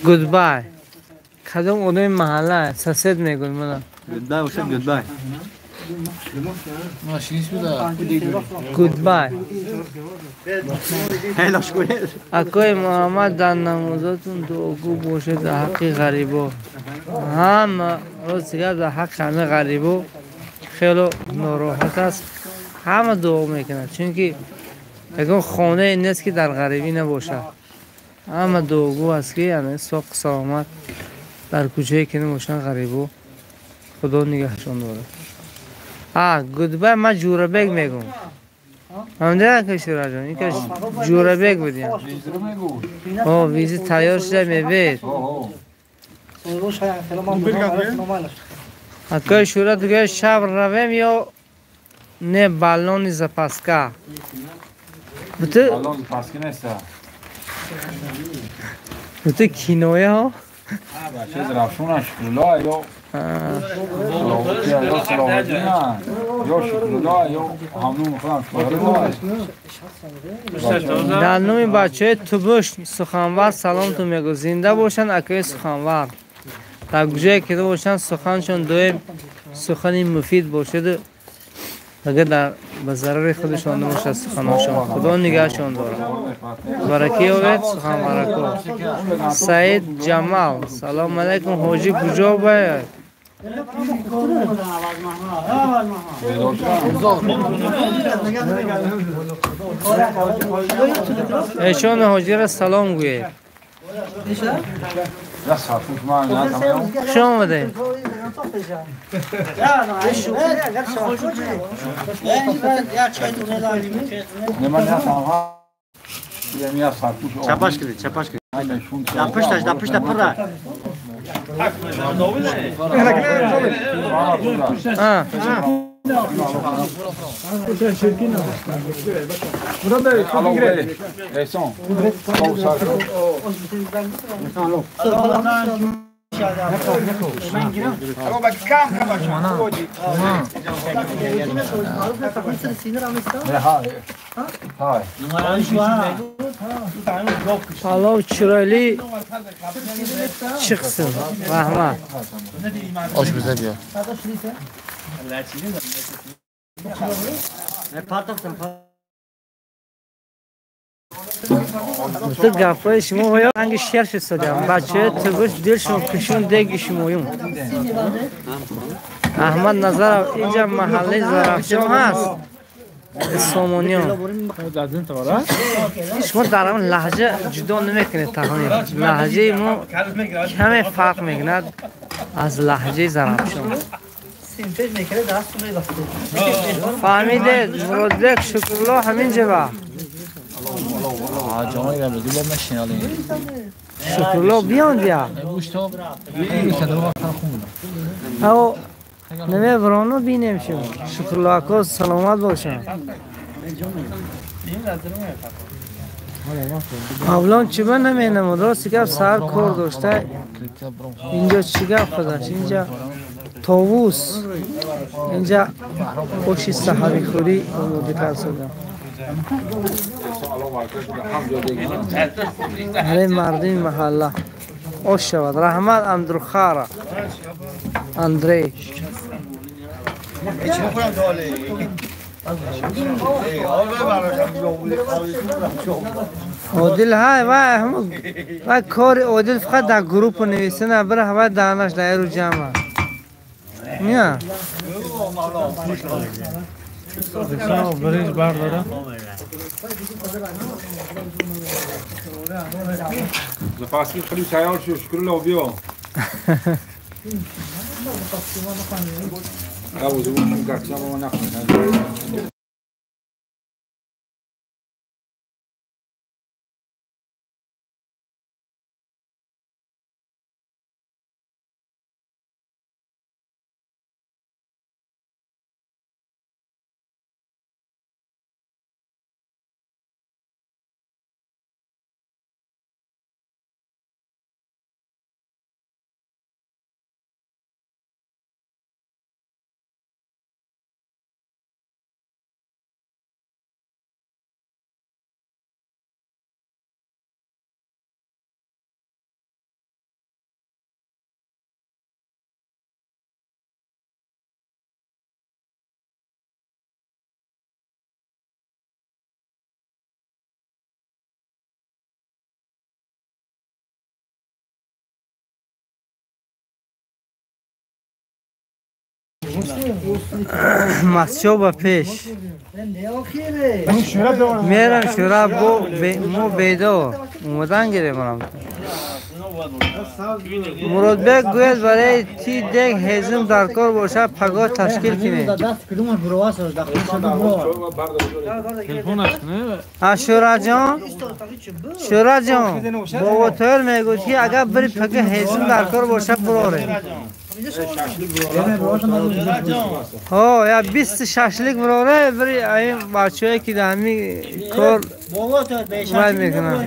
Гудбай. Кадом одами маҳалла сосед мегӯяд мана. Гудбай бошад, гудбай. Гудбай. Акои Муҳаммад, дар намозотон дуогӯ бошед дар ҳаққи ғарибо. Ҳама рости гап дар ҳаққи ҳама ғарибо хело нороҳат аст. Ҳама дуо мекунад, чунки ягон хонае нест, ки дар ғарибӣ набошад. Ҳама дуогӯ аст, ки соқу саломат дар кӯчае ки набошанд ғарибо, Худо нигаҳшон дорад. Гудбай, ман Ҷӯрабек мегӯм. Фаҳмидӣ, ака Шӯраҷон? Ин ка Ҷӯрабек будем. Виза тайёр шуда мебед. Акои Шӯра дугӯяд шаб равем ё не баллони запаска. Баллон запаска нест. Буту киноя ҳо? Бача Зарафшона Шукрулло ё Салоҳиддин ё Шукрулло ё ҳамнум худам Шукрулло. Дар номи бачаҳои Тубуш суханвар саломтон мегӯ. Зинда бошанд акои суханвар. Дар куҷое ки бошанд суханшон доим сухани муфид бошаду агар дар ба зарари худашон набошад суханошон. Худо нигаҳшон дорад. Баракӣ ёбед суханварако. Саид Ҷамал салом алайкум ҳоҷӣ куҷо бояд? Эшон ҳоҷира салом гӯед. Хуш омадед. Чапаш кунед, чапаш кунед. Дар пушташ, дар пушта пурра. Palov chiroyli chiqsin. Rahmat. Osh biza biyo. Ту гапҳои шумо ҳоё ранги шер шудсодиам. Бачаҳои тугуш дил шумо кушун деги шумоюм. Аҳмад Назаров инҷа маҳаллаи Зарафшон ҳаст. Сомониён. Шумо дар он лаҳҷа ҷудо намекунед таҳмин. Лаҳҷаи мо каме фарқ мекунад аз лаҳҷаи Зарафшон. Фаҳмидед Муродбек Шукрулло ҳамин ҷаба. Шукрулло биён дия. Ао намебарону бинем шумо. Шукрулло ако саломат бошанд. Мавлон чӣ ба наменамуд? Рости гап саҳар кор дошта. Инҷо чӣ гап худаш? Инҷа товус. Инҷа оши саҳарихӯрӣ омода кард шудам. Барои мардуми маҳалла ош шавад. Раҳмат Андрухара Андрей. Одил ҳай вай вай кори Одил фақат дар группа нависана бира вай даҳанаш дар эру ҷамъа. Не? برنج برداره. زفاسی خیلی تیار شد شکرالله بیا. مسجد با پیش میرم شورا با مو بیدو اومدن گیره منم مرادبек гӯяд барои ти дег ҳезум дар кор бошад пагоҳ ташкил кунед. Шӯраҷон, Шӯраҷон, бобо Тоҳир мегӯяд ки агар бири пагоҳ ҳезум дар кор бошад бурорем. ҳо я 20 шашлик бароре бари ин бачаҳое ки дар ҳамин кор вай мекунанд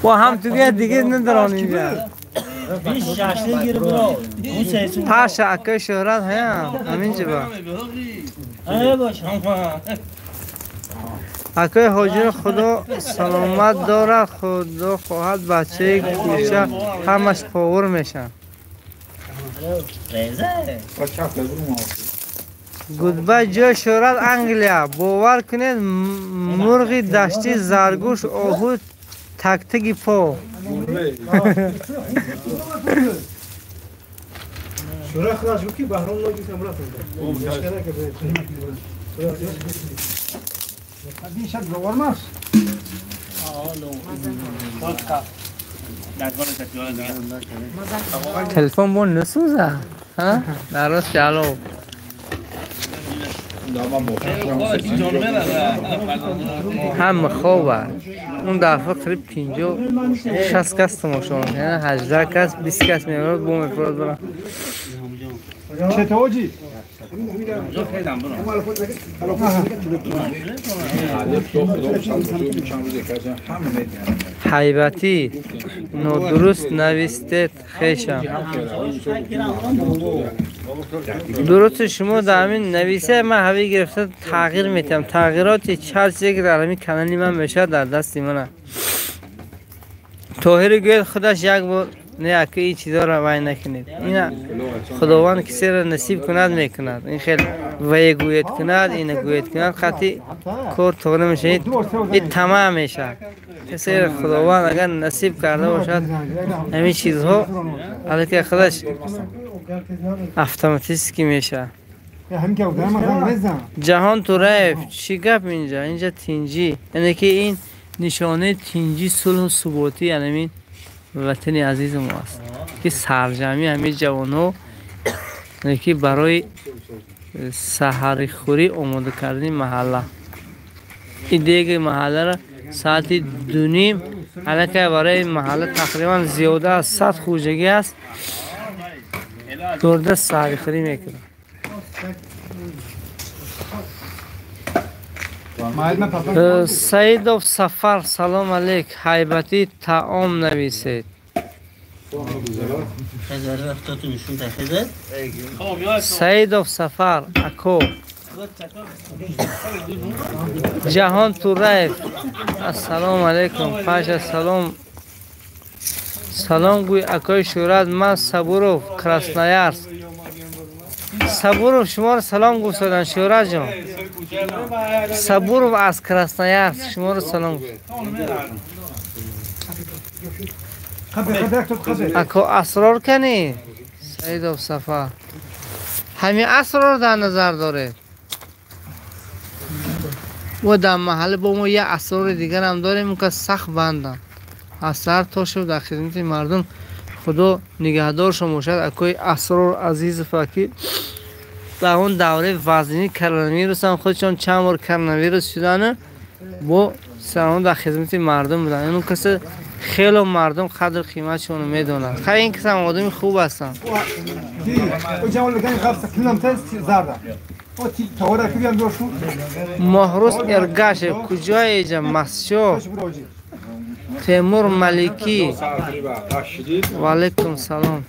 бо ҳам тугия диге надорон инҷа 20 шашлик гир бро паша акаи шӯҳрат ҳая ҳамин ҷиба акаи ҳоҷиро худо саломат дорад худо хоҳад бачаи кӯча ҳамаш повар мешаванд. Гудбай ҷои шӯҳрат Англия. Бовар кунед мурғи даштӣ заргӯш оҳу тактаги по. تلفن بون نسوزه ها درست جلو هم خوبه اون دفعه قریب 50 60 کس تماشا میکنه 18 کس 20 کس میاد بوم افراد برن چطوری حیبتی نادرست نویستید خیشم درست شما در همین نویسه من هوی گرفته تغییر میتم تغییرات هر چیزی که در همین کانالی من میشه در دست منه طاهر گوید خودش یک بار نه که این چیزا را وای نکنید اینا خداوند کسی را نصیب کند میکند این خیلی وی گوید کند این گوید کند خاطی کار طور میشه این تمام میشه کسی را خداوند اگر نصیب کرده باشد همین چیزها البته خودش اتوماتیکی میشه. جهان تو چی گپ اینجا اینجا تینجی یعنی که این نشانه تینجی صلح و ثباتی یعنی وطن عزیز ما است که سرجمی همه جوان‌ها که برای سحری آماده کردن محله این دیگه محله را ساعت 2:30 الکی برای محله تقریبا زیاده از 100 خوجگی است دورده سحری خوری میکنه. سعیدوف سفر سلام علیک حیبتی طعام نویسید. سعیدوف سفر اکو جهان تورایف السلام علیکم پاشا سلام سلام گوی اکوی شورات من صبوروف کراسنایارسک صبوروف شما رو سلام گفتن شورات جان صبوروف از کراسنایارسک شما رو سلام اکو اسرار کنی سعیدوف سفر همین اسرار در نظر داره و در محل با ما یه اسرار دیگر هم داریم که سخت بندن از سر تا شد در خدمت مردم خدا نگهدار شما باشد. اکوی اسرار عزیز فکی در اون دوره وزنی کروناویروس هم خودشان چند بار کروناویروس شدن با سران در خدمت مردم بودن. اون کسی خیلی مردم قدر قیمتشون رو میدونن. خیلی این کسی هم آدمی خوب هستن. مهروس ارگاش کجای ایجا مسجو تیمور ملکی و علیکم سلام.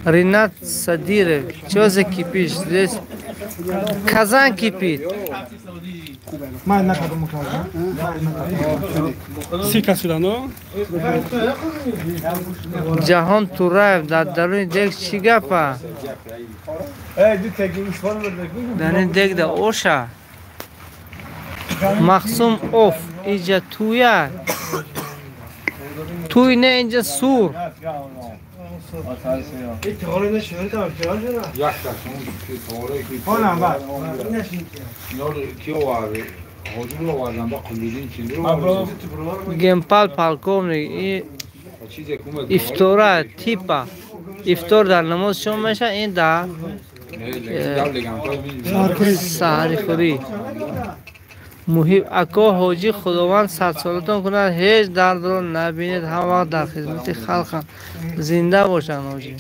Ринат Садиров, что за кипиш здесь? Казан кипит. Ҷаҳон Тураев дар даруни дег чӣ гапа? Дар ин дег да оша. Махсум оф иҷа туя. Туй не инҷа сур. Гемпал полковник ифтора типа ифтор дар намоз шом меша ин дар саҳарихӯрӣ. Муҳиб ако ҳоҷӣ худованд садсолатон кунад, ҳеҷ дардро набинед, ҳама вақт дар хизмати халқам зинда бошанд ҳоҷӣ.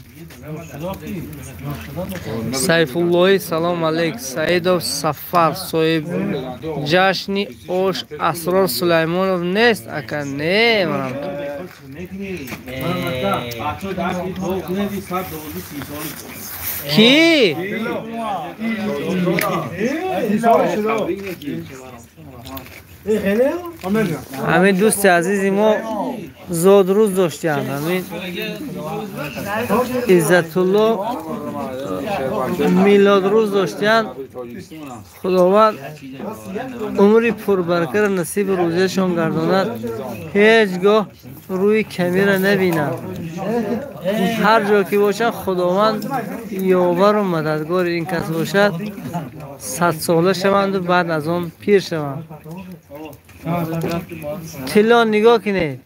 Сайфуллоҳи салом алейк. Саидов Сафар соҳиб ҷашни ош Асрор Сулаймонов нест ака? Не, манам. Ки? Ҳамин дӯсти азизи мо зодрӯз доштанд. Ҳамин Иззатулло милодрӯз доштанд. Худованд умри пурбаракаро насиби рӯзияшон гардонад. Ҳеҷ гоҳ рӯи камеро набинанд. Ҳар ҷо ки бошанд, Худованд ёвару мададгори ин кас бошад. 100 сола шаванду баъд аз он пир шаванд. Тилло нигоҳ кунед.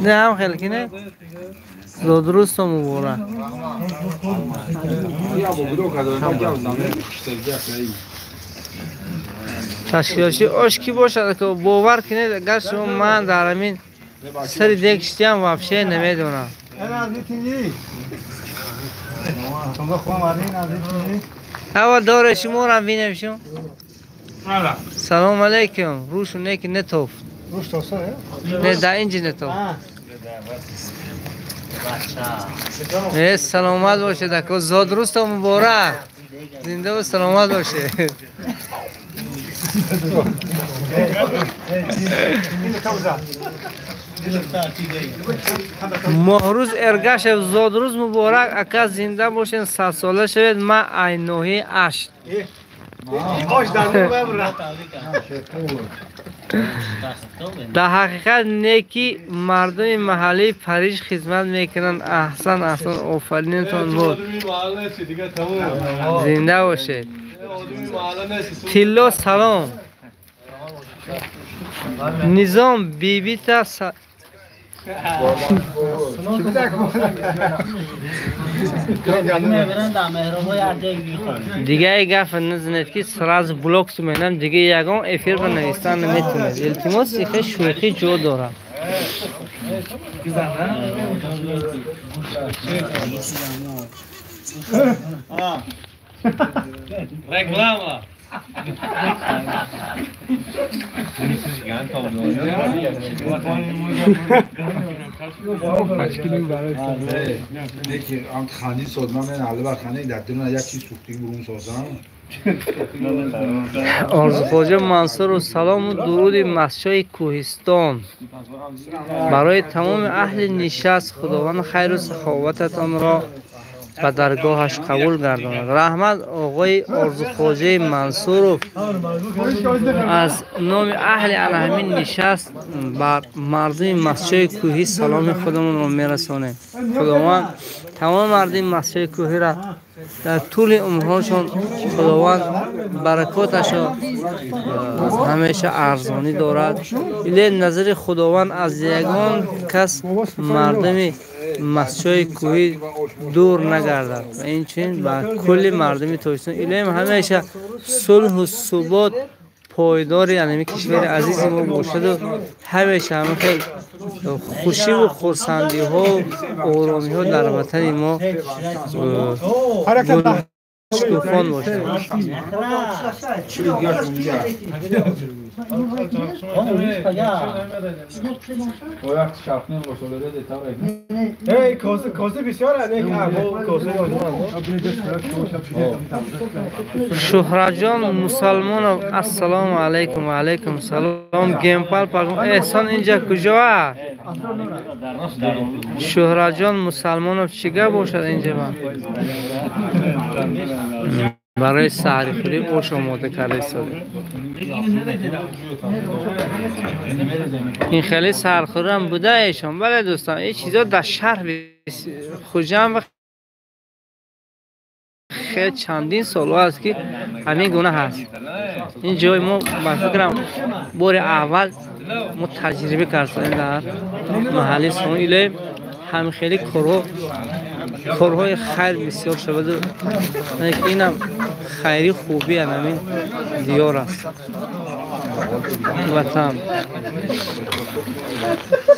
Не, ҳам хел кине. Зодрӯзто муборак. Ташкилотчи ош кӣ бошад? Бовар кунед, агар шумо ман дар ҳамин сари дег шитиям, вообще намедонам. Ава доре шуморо бинем шум. Салом алейкум. Рӯшу неки нетофт. Не, да инҷи нетофт. Не, саломат бошед ако. Зодрӯзто муборак. Зинда ва саломат бошед. Моҳрӯз Эргашев зодрӯз муборак ака, зинда бошед, 100 сола шавед. Ман айноҳияи Ашт. Дар ҳақиқат неки мардуми маҳаллии Париж хизмат мекунанд. Аҳсан, аҳсан, офаринатон бод, зинда бошед. Тилло салом. Низом бибита. Дигаи гап назанед, ки сразу блок менам. Дига ягон эфир ба навистан наметавонед. Илтимос, ихе шӯхӣ ҷо дорад. Реклама. Орзухоҷа Мансуров: салому дуруди масчои кӯҳистон барои тамоми аҳли нишаст. Худованд хайру саховататонро ба даргоҳаш қабул гардонад. Раҳмат, оғои Орзухоҷаи Мансуров. Аз номи аҳли ана ҳамин нишаст бар мардуми масчои кӯҳӣ саломи худамонро мерасонем. Худованд тамоми мардуми масчои кӯҳиро дар тӯли умрҳошон Худованд баракоташо ҳамеша арзонӣ дорад. Иле назари Худованд аз ягон кас мардуми масчои кӯҳӣ дур нагардад ва инчунин ба кулли мардуми Тоҷикистон илоҳим ҳамеша сулҳу субот пойдори анами кишвари азизи мо бошаду ҳамеша ҳама хел хушиву хурсандиҳо, оромиҳо дар ватани мо шукуфон бошад. Шуҳратҷон Мусалмонов: ассалому алайкум. Ва алайкум салом. Гемпал Эҳсон инҷа куҷо аст? Шуҳратҷон Мусалмонов чӣ гап бошад? Инҷа барои саҳрихӯрӣ ош омода карда истодем. Ин хеле саҳрхӯрам буда эшон. Бале, дӯстон, ин чизо дар шаҳр Хуҷанд хеле чандин солҳо аст, ки ҳамин гуна ҳаст. Ин ҷои мо, ба фикрам, бори аввал мо таҷриба кардем дар маҳалли сон. Илоҳим ҳамин хеле корҳо, корҳои хайр бисёр шаваду инам хайри хуби ҳамин диёр аст. Ватан.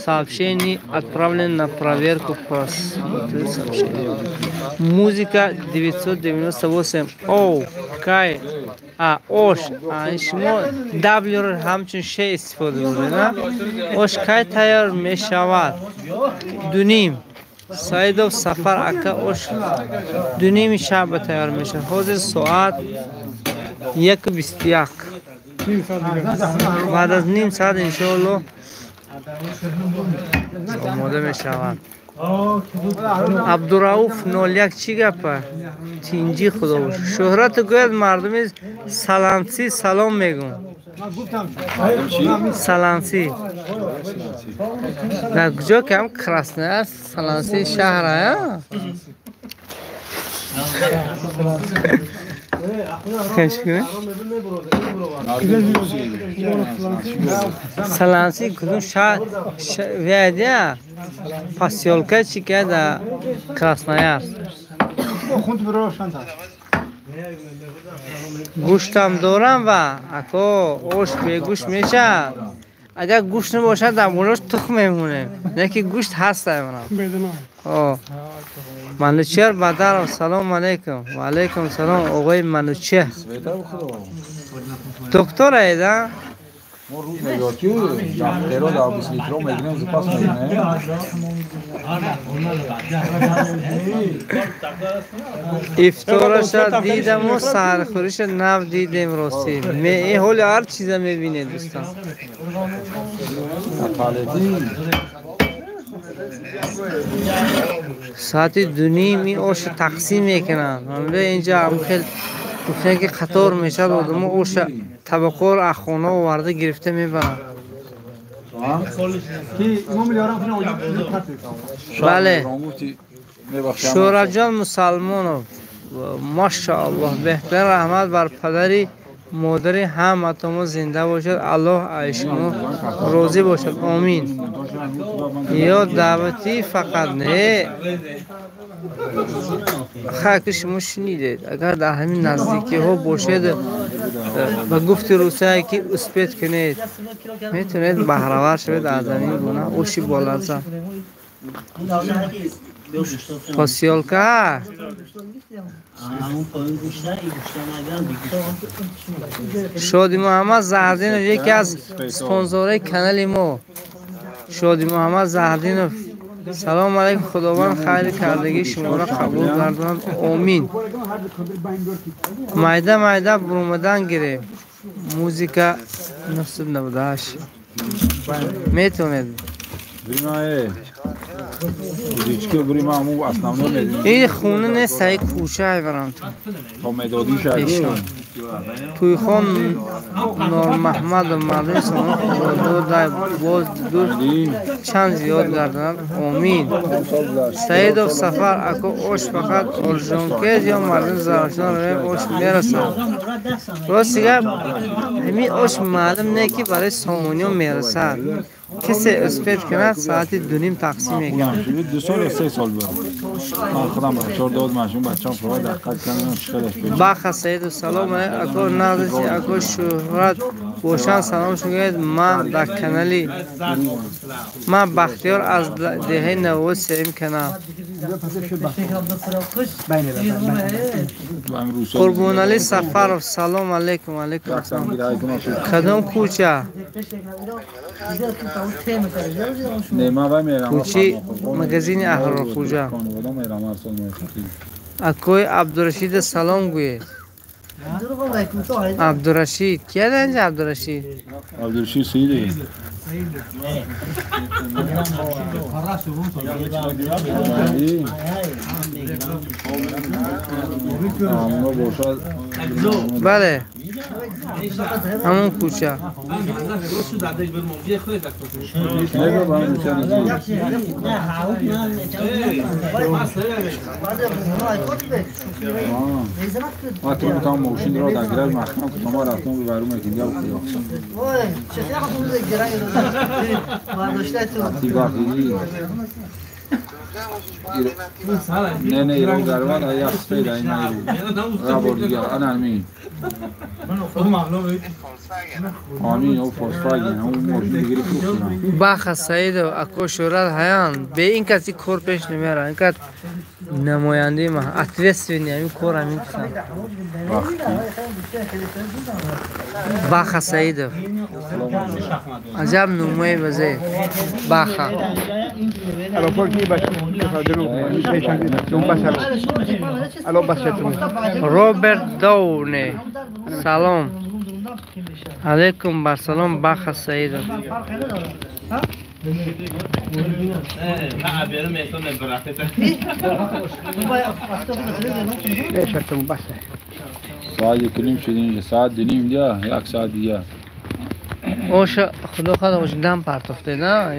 Сообщение отправлено на проверку. Просмотри сообщение. Музыка 998. Оу, кай. А, ош. А, шумо W ро ҳамчун ше истифода бурдед, а? Ош кай тайёр мешавад? 2:30. Саидов Сафар ака ош 2:30 шаб тайёр мешавад. Ҳозир соат 1:21. Баъд аз ним соат иншоалло омода мешавад. Абдурауф 01 чӣ гапа? Тинҷӣ худо бошад. Шӯҳрат гӯяд мардуми Саламсӣ салом мегӯм. Саламсӣ. Дар куҷо ки ҳам Красноярск Саламсӣ шаҳр а? Саламсӣ кудум шаҳр вяд посёлка чӣ ки дар Красноярск. Гӯштам дорам ва ако ош бегӯшт мешавад. Агар гӯшт набошад дар болош тухм мемонем. Яке гӯшт ҳаст манам. Манучер Бадаров салом алейкум. Ва алейкум салом оғои Манучер. Доктор аед а? Мо рӯз мегӯяд ки дафтеро дар 20 литро мегирем, запас мегирем. Ифтораша дидаму саҳархӯриша нав дидем ростӣ. Ҳоли ҳар чиза мебинед дӯстон. Соати 2:30 оша тақсим мекунанд. Инҷа хел гуфтан ки қатор мешавад, одамо оша табақҳоро аз хона оварда гирифта мебаранд. Бале. Шӯраҷон Мусалмонов, машааллоҳ, беҳтарин раҳмат бар падари модари ҳаматон зинда бошад. Аллоҳ аз шумо розӣ бошад. Омин. Ё даъватӣ фақат не. Хаки шумо шунидед. Агар дар ҳамин наздикиҳо бошед, ба гуфти русия ки успет кунед, метавонед баҳравар шавед аз ҳамин гуна оши болаззат. Посёлка Шоди Муҳаммад Заҳрдинов яке аз спонсорҳои канали мо. Шоди Муҳаммад Заҳрдинов салом алейкум. Худованд хайри кардагии шуморо қабул гардонад. Омин. Майда майда бурумадан гирем. Музика 998 метавонед. Ин хона нест, ай кӯча айварам ту. Тӯйхон Нормаҳмадов мардуми Сомон худо боз дур чанд зиёд гардонад. Омин. Саидов Сафар ако ош фақат Оржонкез ё мардуми Зарафшон равем ош мерасад. Рости гап ҳамин ош маълум не ки барои сомониён мерасад. Касе успет кунад соати 2:30 тақсим мекунад. 2 сол ё 3 сол буд. Ман худам бачаҳо дод машин бачаам фақат дақиқат кардам чӣ қадар. Баха Саидов салом ако назди ако шӯҳрат бошанд салом шугӯяд. Ман дар канали ман Бахтиёр аз деҳаи Навоз сеюм канал. Қурбоналӣ Сафаров салом алейкум. Алейкум ассалом. Кадом кӯча? Кӯчи магазини Аҳрорхӯҷа. Акои Абдурашида салом гӯед. Абдурашид кия дар инҷа Абдурашид? Абдурашид Саиди. Бале, ҳамон кӯча. نه نه ایران گروان آیا سپید این را دیگه انا امین آمین او فولکسواگن اون ماشین دیگه فروختن باخ سعید اکو شورال هیان به این کسی کور پیش نمیاره اینقدر نماینده ما اتوسوینی همین کور همین کسان باخ سعید عجب نمای بزه باخ روبرت داونه سلام علیکم بر سلام باخ سعید ساعت 1:30 شد اینجا ساعت 2:30 دیگه یک ساعت دیگه اوش خدا خدا اوش دم پرتافته نه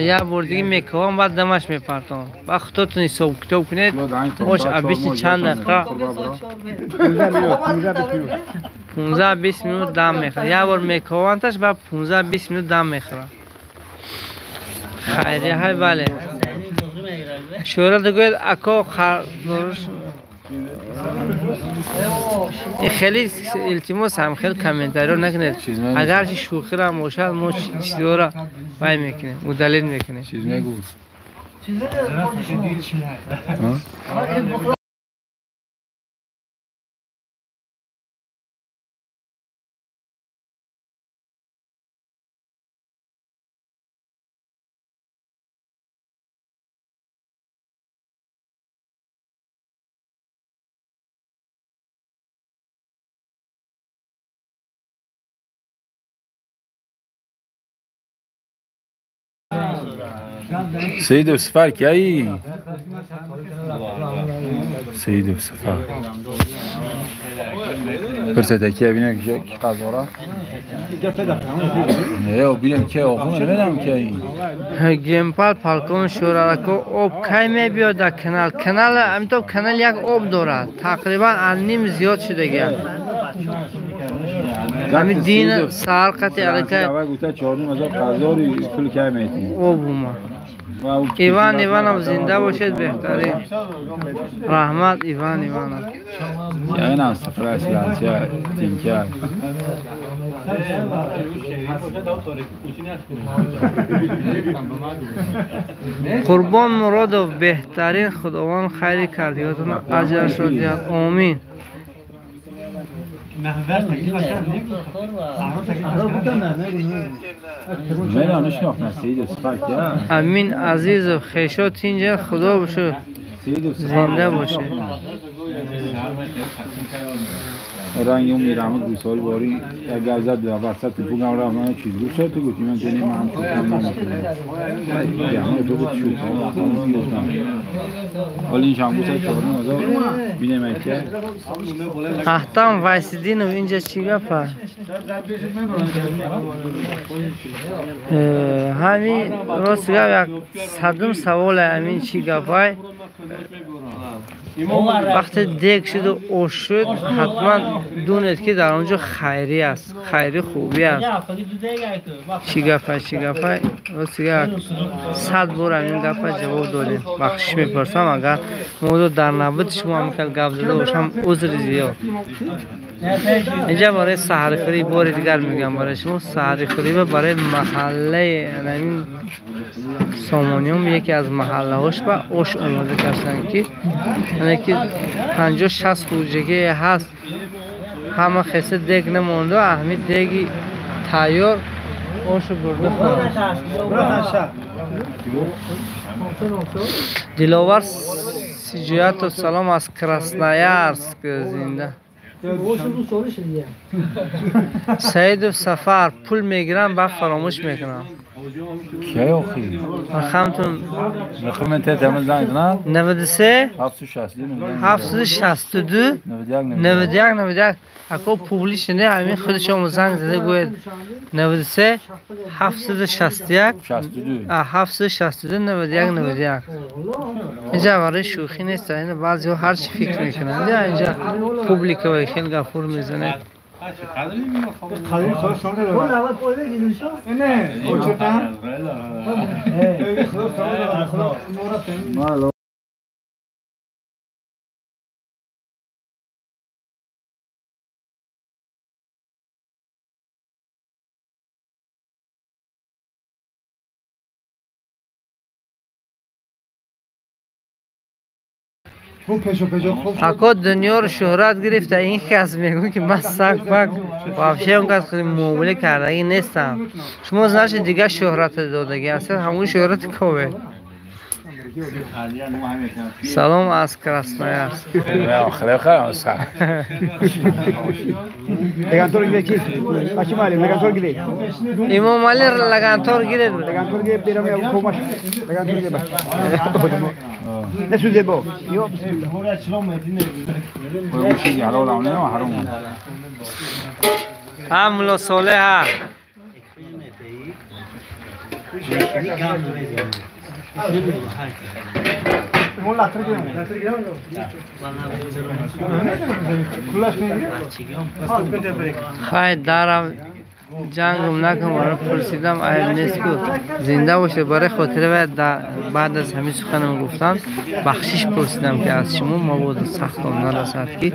یک بار دیگه میکوام بعد دمش میپرتام بعد خودتون حساب کتاب کنید اوش 20 چند دقیقه 15-20 minut دم میخوره یک بار میکوانتش بعد 15-20 minut دم میخوره خیریه های بله شورا دگوید اکو خر خیلی التماس هم خیلی کامنتاری نکنید اگر چی شوخی را باشد ما چیزی را وای میکنیم مدلل میکنیم چیز نگو سید سفر کی سید سفر پرسه تکیه بینم که قزاره نه بینم که آخون نمیدم که گیمپال پالکون شورالکو آب کی میبیاد در канал канал همینطور канал یک آب دارد تقریبا از نیم زیاد شده گه همین دین سهار قطعی علیکه اول گوته 4,500 قزاری پول کی میتیم آب اومد ایوان ایوانم زنده باشید بهترین رحمت ایوان ایوانم یعنی هم سفر اسلانسیا تینکر قربان مرادов بهترین خداوند خیری کردیاتون اجرش را دیاد آمین امین عزیز و خیشات اینجا خدا باشه زنده باشه رنگ اون میرم گوسال باری یک گزد دو وسط تلفن رفت من چیز گوش تو گفتی من تنی من هم نمی‌کنم تو گفت شو حالا این شامبو سر 4,500 بینم که احتام وایسیدینو اینجا چی گفت همین راست گفت یک صدم سوال همین چی گفت وقتی دیگ شد و اوش شد حتما دونید که در آنجا خیری است خیری خوبی است چی گفت چی گفت راست گفت 100 بار همین گفت جواب دادیم بخشش میپرسم اگر موضوع در نبود شما هم خیلی گفت زده باشم عذر زیاد اینجا برای سحرخوری بار دیگر میگم برای شما سحرخوری برای محله همین سامانیوم یکی از محله هاش و اوش آماده کردن که یعنی که 50-60 خوجگی هست همه خسته دیگ نمونده اهمی دیگی تیار اوش برده خورد دلاور سیجیاتو سلام از کراسنایارسک زنده سعید سفر پول میگیرم بعد فراموش میکنم کی آخی؟ رقمتون رقم تمل زنگ نه 93 762 762 91 91 اکو پوبلیش نه همین خودش هم زنگ زده گوید 93 761 762 91 91 اینجا برای شوخی نیست این بعضی ها هر چی فکر میکنن اینجا پوبلیک و خیلی گفور میزنه Ако дунёро шӯҳрат гирифта ин кас мегӯ ки ман саг пак вообще он кас муомила кардагӣ нестам. Шумо значит дигар шӯҳрат додагӣ ҳастед, ҳамон шӯҳрати кове. Салом аз Красноярск. Имомали лагантор гиред. ҳа мулло Солеҳ ҳа. Хай дарам ҷангам накун, барои пурсидам айб нест ку. Зинда бошед. Барои хотири баъд аз ҳамин суханам гуфтам бахшиш пурсидам ки аз шумо мабодо сахтон нарасад ки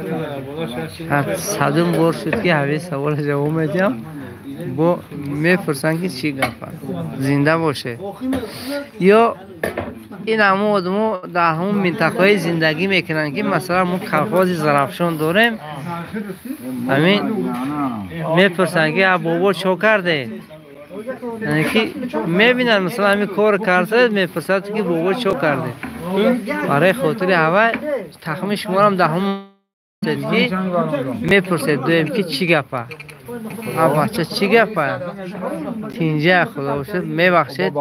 садум бор шуд ки ҳамин савола ҷавоб медиҳам, бо мепурсанд ки чӣ гапа. Зинда бошед. Ё ин ҳамон одамо дар ҳамон минтақаҳои зиндагӣ мекунанд ки масалан мо колхози Зарафшон дорем, ҳамин мепурсанд ки а бобо чо карде? Яъне ки мебинанд масалан ҳамин кор кардед, мепурсад ки бобо чо карде? Барои хотири ҳава тахмини шуморам дар ҳамон ки мепурсед дуем ки чӣ гапа? А бача чӣ гапа? Тинҷа худо бошад, мебахшед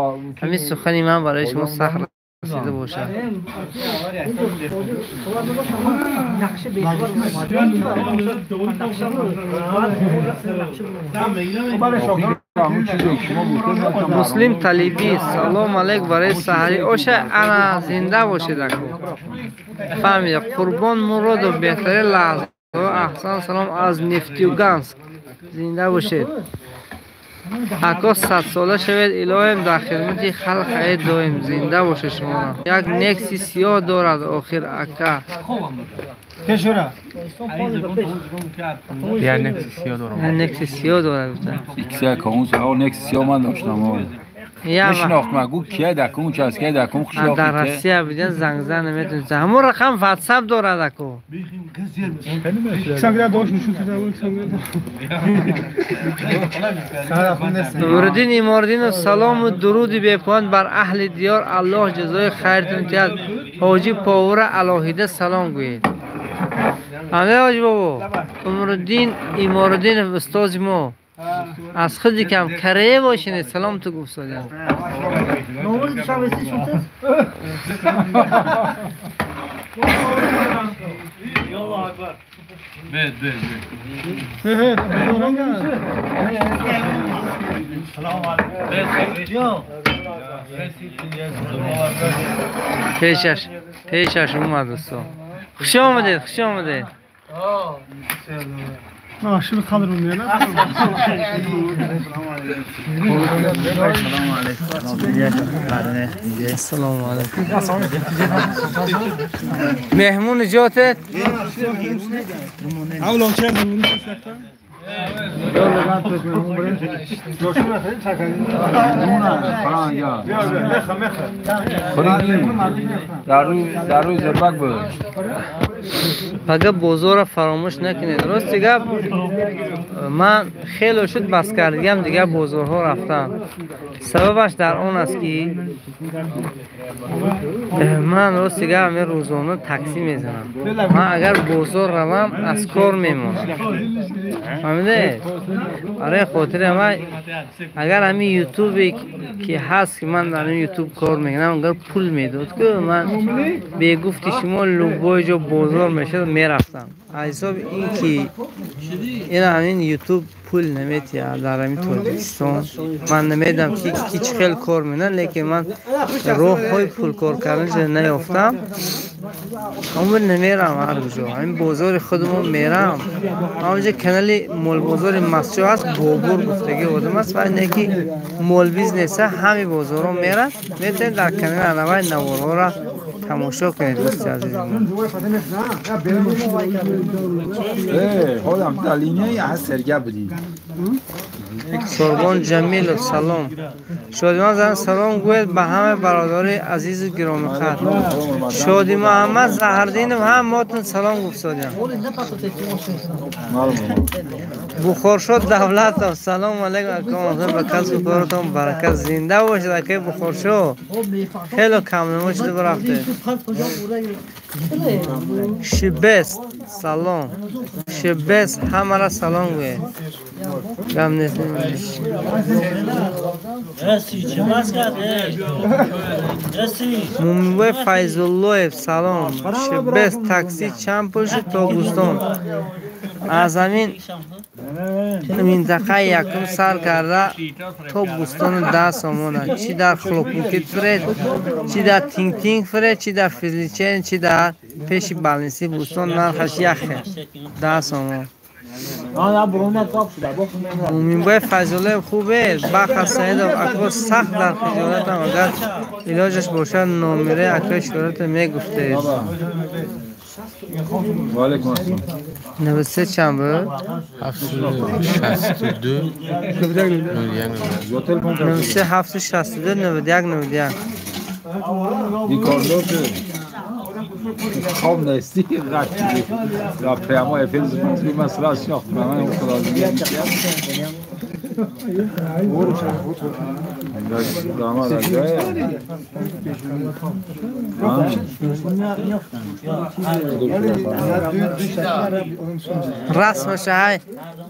ҳамин сухани ман барои шумо сахт расида бошад. Муслим Талибӣ салом алейк барои саҳарӣ оша. Ана зинда бошед аку. Фаҳмида. Қурбон Муродов беҳтарин лаҳзаҳо. Аҳсан салом аз Нефтюганск. Зинда бошед. Ако садсола шавед, илоҳем дар хидмати халқ ҳаед доим. Зинда бошед шумо. Як некси сиёҳ дорад охир ака. Як некси сиёҳ дорам. Як некси сиёҳ дорад гуфта. Некси сиёҳ ман доштам. Мешинохтам, гуфт кия дар кун част, кия дар кун хушоқ. Дар Россия биден занг зан наметавонист. Ҳамон рақам WhatsApp дорад аку. Нуриддин Имординов салому дуруди бепоён бар аҳли диёр. Аллоҳ ҷазои хайртон диҳад. Ҳоҷи Повура алоҳида салом гӯед. Ҳамда ҳоҷи бобо. Умриддин Имординов устози мо. Аз худи кам карее бошинед, салом ту гуфт содям. Пешаш омад дӯсто. Хуш омадед, хуш омадед. Ассалому алайкум. Меҳмон ҷотет? Пага бозорро фаромӯш накунед. Рости гап ман хеле шуд бас кардагиам дигар бозорҳо рафтам. Сабабаш дар он аст ки ман рости гап ҳамин рӯзона таксӣ мезанам. Ман агар бозор равам аз кор мемонам. Фаҳмидед? Барои хотири ман агар ҳамин ютубе ки ҳаст ки ман дар ин ютуб кор мекунам, агар пул медод ки ман бегуфти шумо любой ҷо бозор мешуд мерафтам. Аз ҳисоби ин ки ин ҳамин ютуб пул наметиҳад дар ҳамин Тоҷикистон. Ман намедонам ки чӣ хел кор мекунад, лекин ман роҳҳои пулкор карданашро наёфтам. Аммо намерам ҳар куҷо. Ҳамин бозори худамон мерам. Ҳамонҷо канали молбозори Масҷо ҳаст, Бобур гуфтагӣ одам аст ва не ки мол бизнеса ҳамин бозорҳо мерад. Метавонед дар канали анавай наворҳоро тамошо кунед, дӯсти азизам. Ҳолам дар линияи аз Сергей будӣ. Сорбон Ҷамилов салом. Шодимон зан салом гӯяд ба ҳама бародари азизу гиромиқадр. Шоди Муҳаммад Заҳрдинов ҳам мотун салом гуфтодям. Бухоршод Давлатов салом алейкум аком, ба касбу коратон баракат, зинда бошед акай Бухоршод. Хело камнамо шуда рафте. Шибест салом. Шибест ҳамара салом гӯяд. Гам нест. Муминбой Файзуллоев салом. Шибест такси чанд пул шуд то Бӯстон? Аз ҳамин минтақаи якум сар карда то Бӯстону 10 сомона. Чӣ дар Хлопукит фиред, чӣ дар Тингтинг фиред, чӣ дар Физличен, чӣ дар пеши балниси Бӯстон нархаш яхе 10 сомон. Муминбой Файзуллоев хубе? Баха Саидов ако сахт дар хиҷолатам, агар илоҷаш бошад номераи акои шӯҳрата мегуфтед. Валейкум ассалом. 93 чанд буд? 762 91 93 762 91 91. Бикордор шуд. خواب نیستی غلطی را پیام‌های افیل زمانی مسئله شناخت من خدا دیگه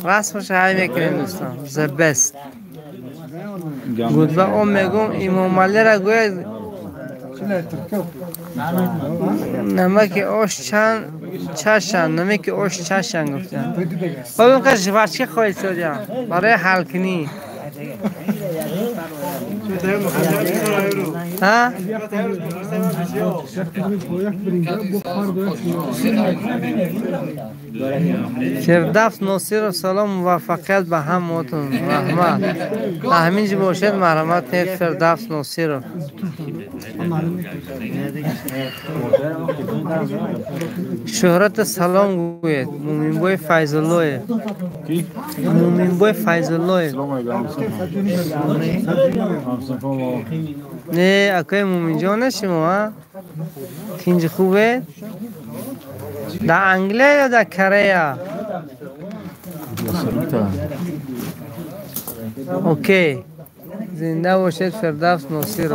رسمش های میکنیم دوستان. The best. گود و اون میگم امام علی را گوید نمک آش چند چشن نمک آش چشن گفتن. بابا اینقدر ژوچکه خواهید شدیم برای حل کنی. ها؟ فردوس ناصر سلام، موفقیت به همتون، رحمت. همینجا باشد مرحمت فردوس ناصر. شهرت سلام گوید مومینبوی فیض‌الله. مومینبوی فیض‌الله. نه اکای مومین جان شما تینج خوبه؟ در انگلیه یا در کره؟ اوکی زنده باشید فردوس ناصر.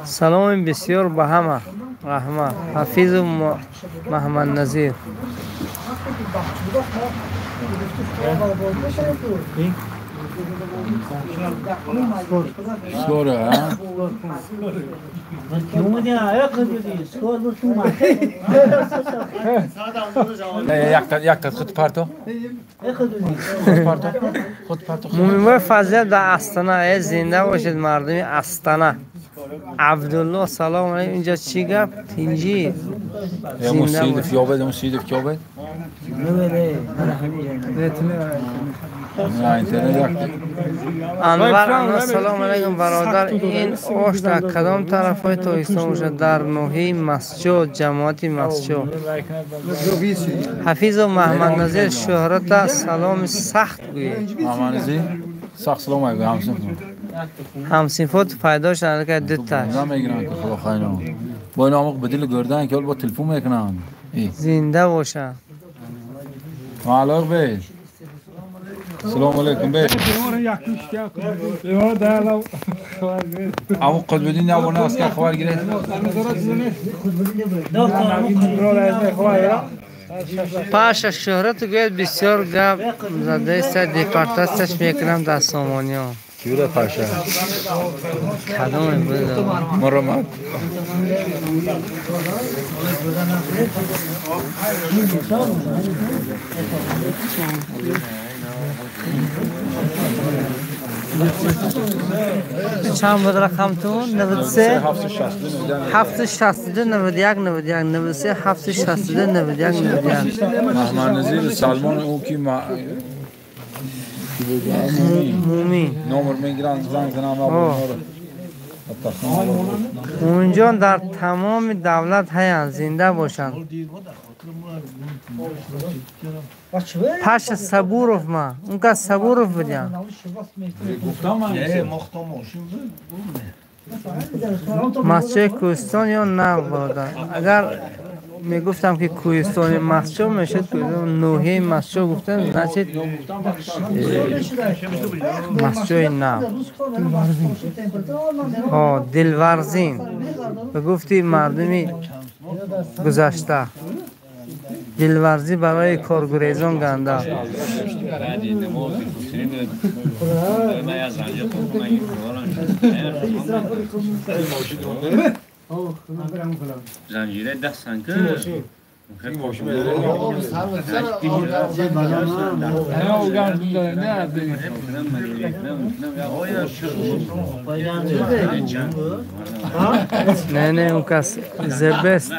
سلام بسیار به همه، رحمت. حفیظ و محمد نظیر. مومینبوی فضیلت در استانه، زنده باشید مردمی استانه. عبدالله سلام علیکم. اینجا چی گپ؟ تینجی زنده. انور انا سلام علیکم برادر. این آش در کدام طرف های تاجیکستان باشد؟ در ناحیه مسجد، جماعت مسجد. حفیظ و محمد نظیر شهرت سلام سخت گوید. محمد نظیر سخت سلام علیکم. همسینفات پیدا شدن که دو تا نمیگیرن که خدا خیرم با این عمق بدل گردن که با تلفن میکنن. زنده باشه. علاق بی سلام علیکم بی. امو قطب الدین نبونه از که خبر گرفت. Паша шӯҳрату гӯяд бисёр гап задаиста депортатсияш мекунам дар сомониё. Киюра Паша? Кадоме буд? Маромад. Чанд буд рақамтун? 93 762 91 91 93 762 91 91. Маҳмад Назир Салмон ӯ ки Мумин номер мегиранд занг занам Муминҷон дар тамоми давлат ҳаянд, зинда бошанд. Паша Сабуров ма, он кас Сабуров будям. Масчои Кӯҳистон ё нав бародар? Агар мегуфтам ки кӯҳистони Масчо мешуд, ноҳияи Масчо гуфтам, значит Масчои нав. Дилварзин ба гуфти мардуми гузашта. Дилварзӣ барои коргурезон ганда. Zanjire 10 sanki. Не, не, он кас the best.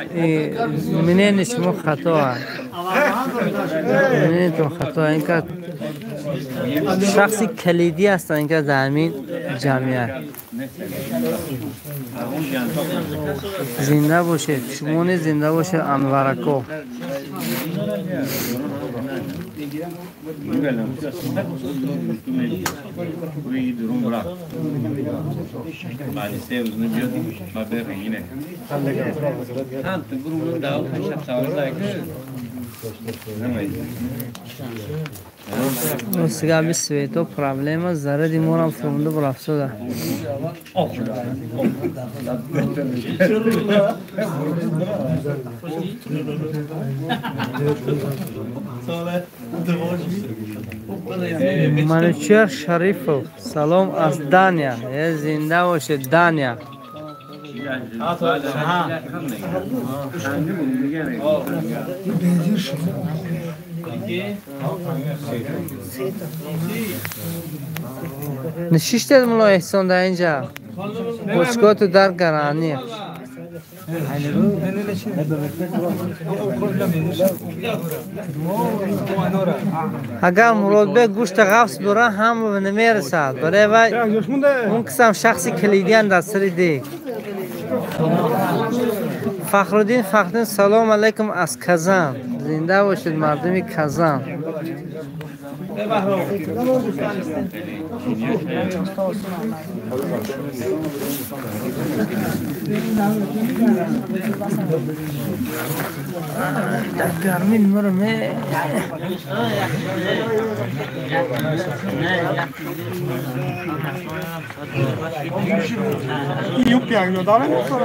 Мнение шумо хато. Мнениятон хато. Ин кас шахси калидӣ ҳастанд ин кас дар ҳамин ҷамъият. Зинда бошед, шумо низ зинда бошед, Анварако. Ростига свето проблема заради морам фурмунду бурафтода. Манучер Шарифов, салом аз Дания. Зинда бошед, Дания. Нишиштед мулло Эҳсон дар инҷа? Бочкоту дар гарани. Агар Муродбек гӯшта ғафс дора, ҳам намерасад. Барои вай он кисам шахси калидиян дар сари дег. Фахруддин Фахруддин, салом алайкум аз Казан. Зинда бошед мардуми Казан. Дар гармӣ мурам. Io piango, dai, non so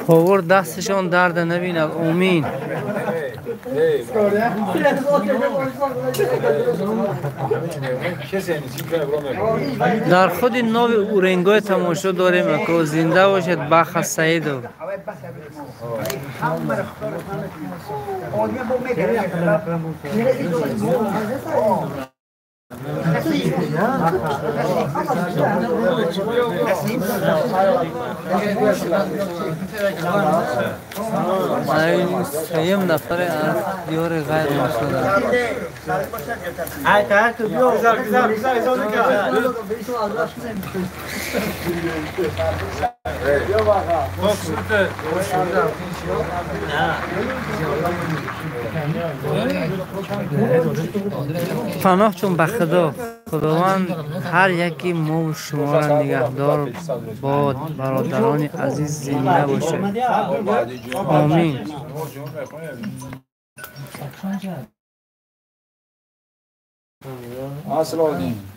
Повар дасташон дарда набинад. Омин. Дар худи нави Уренгой тамошо дорем, ако зинда бошед Баха Саидов. سیم نفر از دیار غیر مقصود. پناه چون به خدا، خداوند هر یکی ما و شما را نگهدار باد. برادران عزیز زنده باشد. آمین.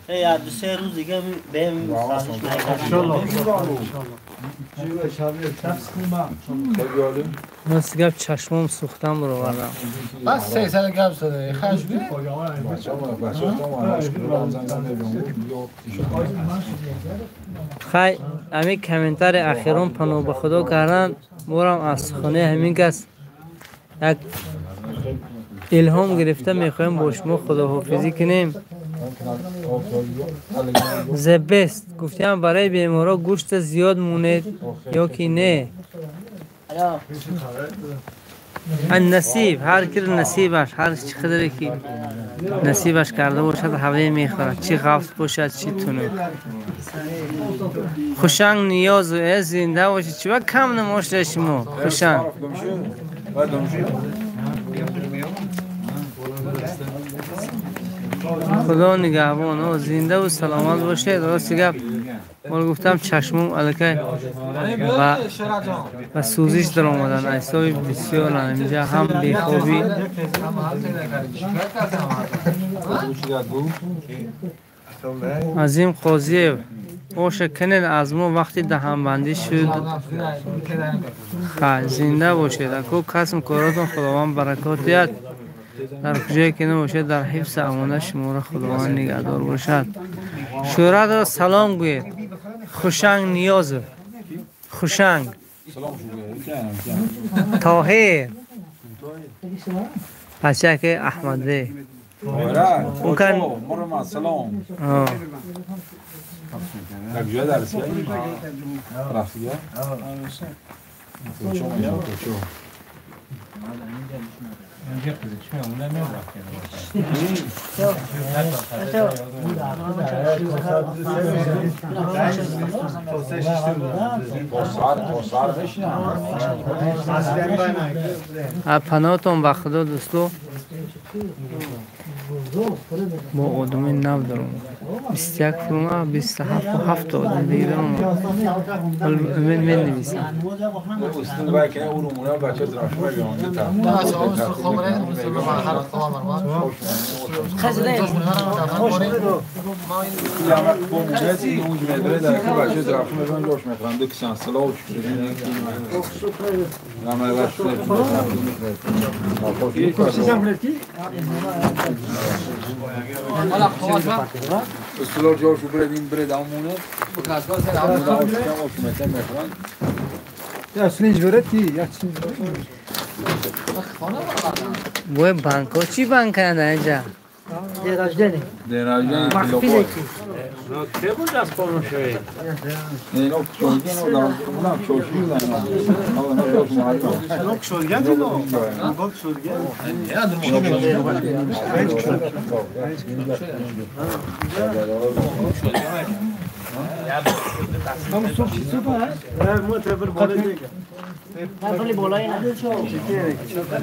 یا دو سه روز دیگه بهم راست گپ چشمام سوختم برآوردم. بس سه سال گپ زده خشبی. خی امی کامنتار اخیرون پناه به خدا کردن مورم از خانه همین کس یک الهام گرفته میخوایم با شما خداحافظی کنیم. زبست گفتیم برای بیمارا گوشت زیاد مونه یا که نه؟ نصیب هر کی نصیبش، هر چی قدری که نصیبش کرده باشد هوای میخورد، چی غفص باشد چی تنک. خوشنگ نیاز و زنده باشد چی با کم نماش شما خوشنگ. خدا نگهبان و زنده و سلامت باشید. راست گپ مال گفتم چشمم الکی و سوزش در آمدن احسابی بسیار اینجا هم بیخوابی. عظیم قاضیه باشه کنید از ما وقتی دهنبندی شد. زنده باشید. اکو کسم کاراتون خداوند برکات دهد. در کجایی که نباشد در حفظ امانه شما را خداوند نگهدار باشد. شورا را سلام گوید. خوشنگ نیاز خوشنگ طاهر بچه که احمده اون کن سلام. پناهتون به خدا دوستو با آدم نو دارم 21 فرومه 27 و 7 آدم دیگه دارم. من نویسم اصطلاح جاشو برد این برد امونه یا سنج برتی یا وای بانکو چی بانک نه اینجا دیراجدنی دیراجدنی مخفی کی که بود از پانو شوی نه نه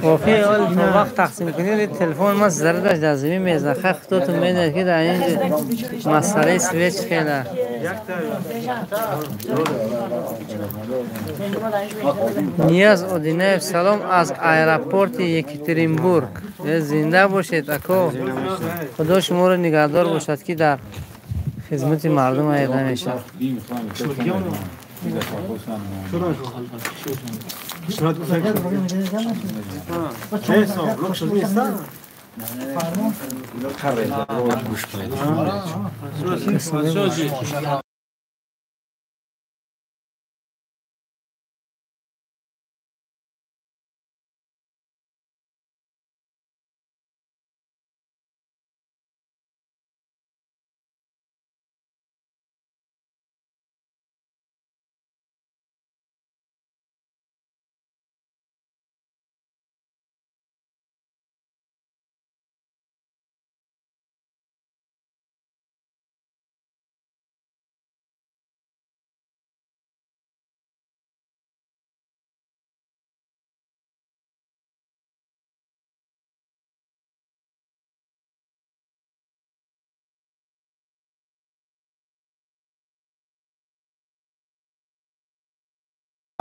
واقعی حال تا وقت تقسیم کنید تلفن ما زردش در زمین میزنه. خیلی خودتون میدونید که در اینجا مسئله سویچ خیلی نیاز اودینایف سلام از аэропорти Екатеринбург. زنده باشید اکو، خدا شما رو نگهدار باشد که در خدمت مردم ایده میشه.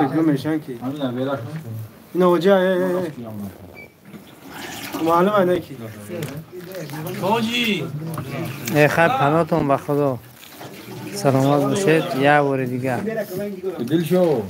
Гумешан ки. Ина оҷа, э. Маълум ана ки. Тоҷи. Э хай, панотон ба Худо. Саломат бошед, як бори дигар. Дил шо.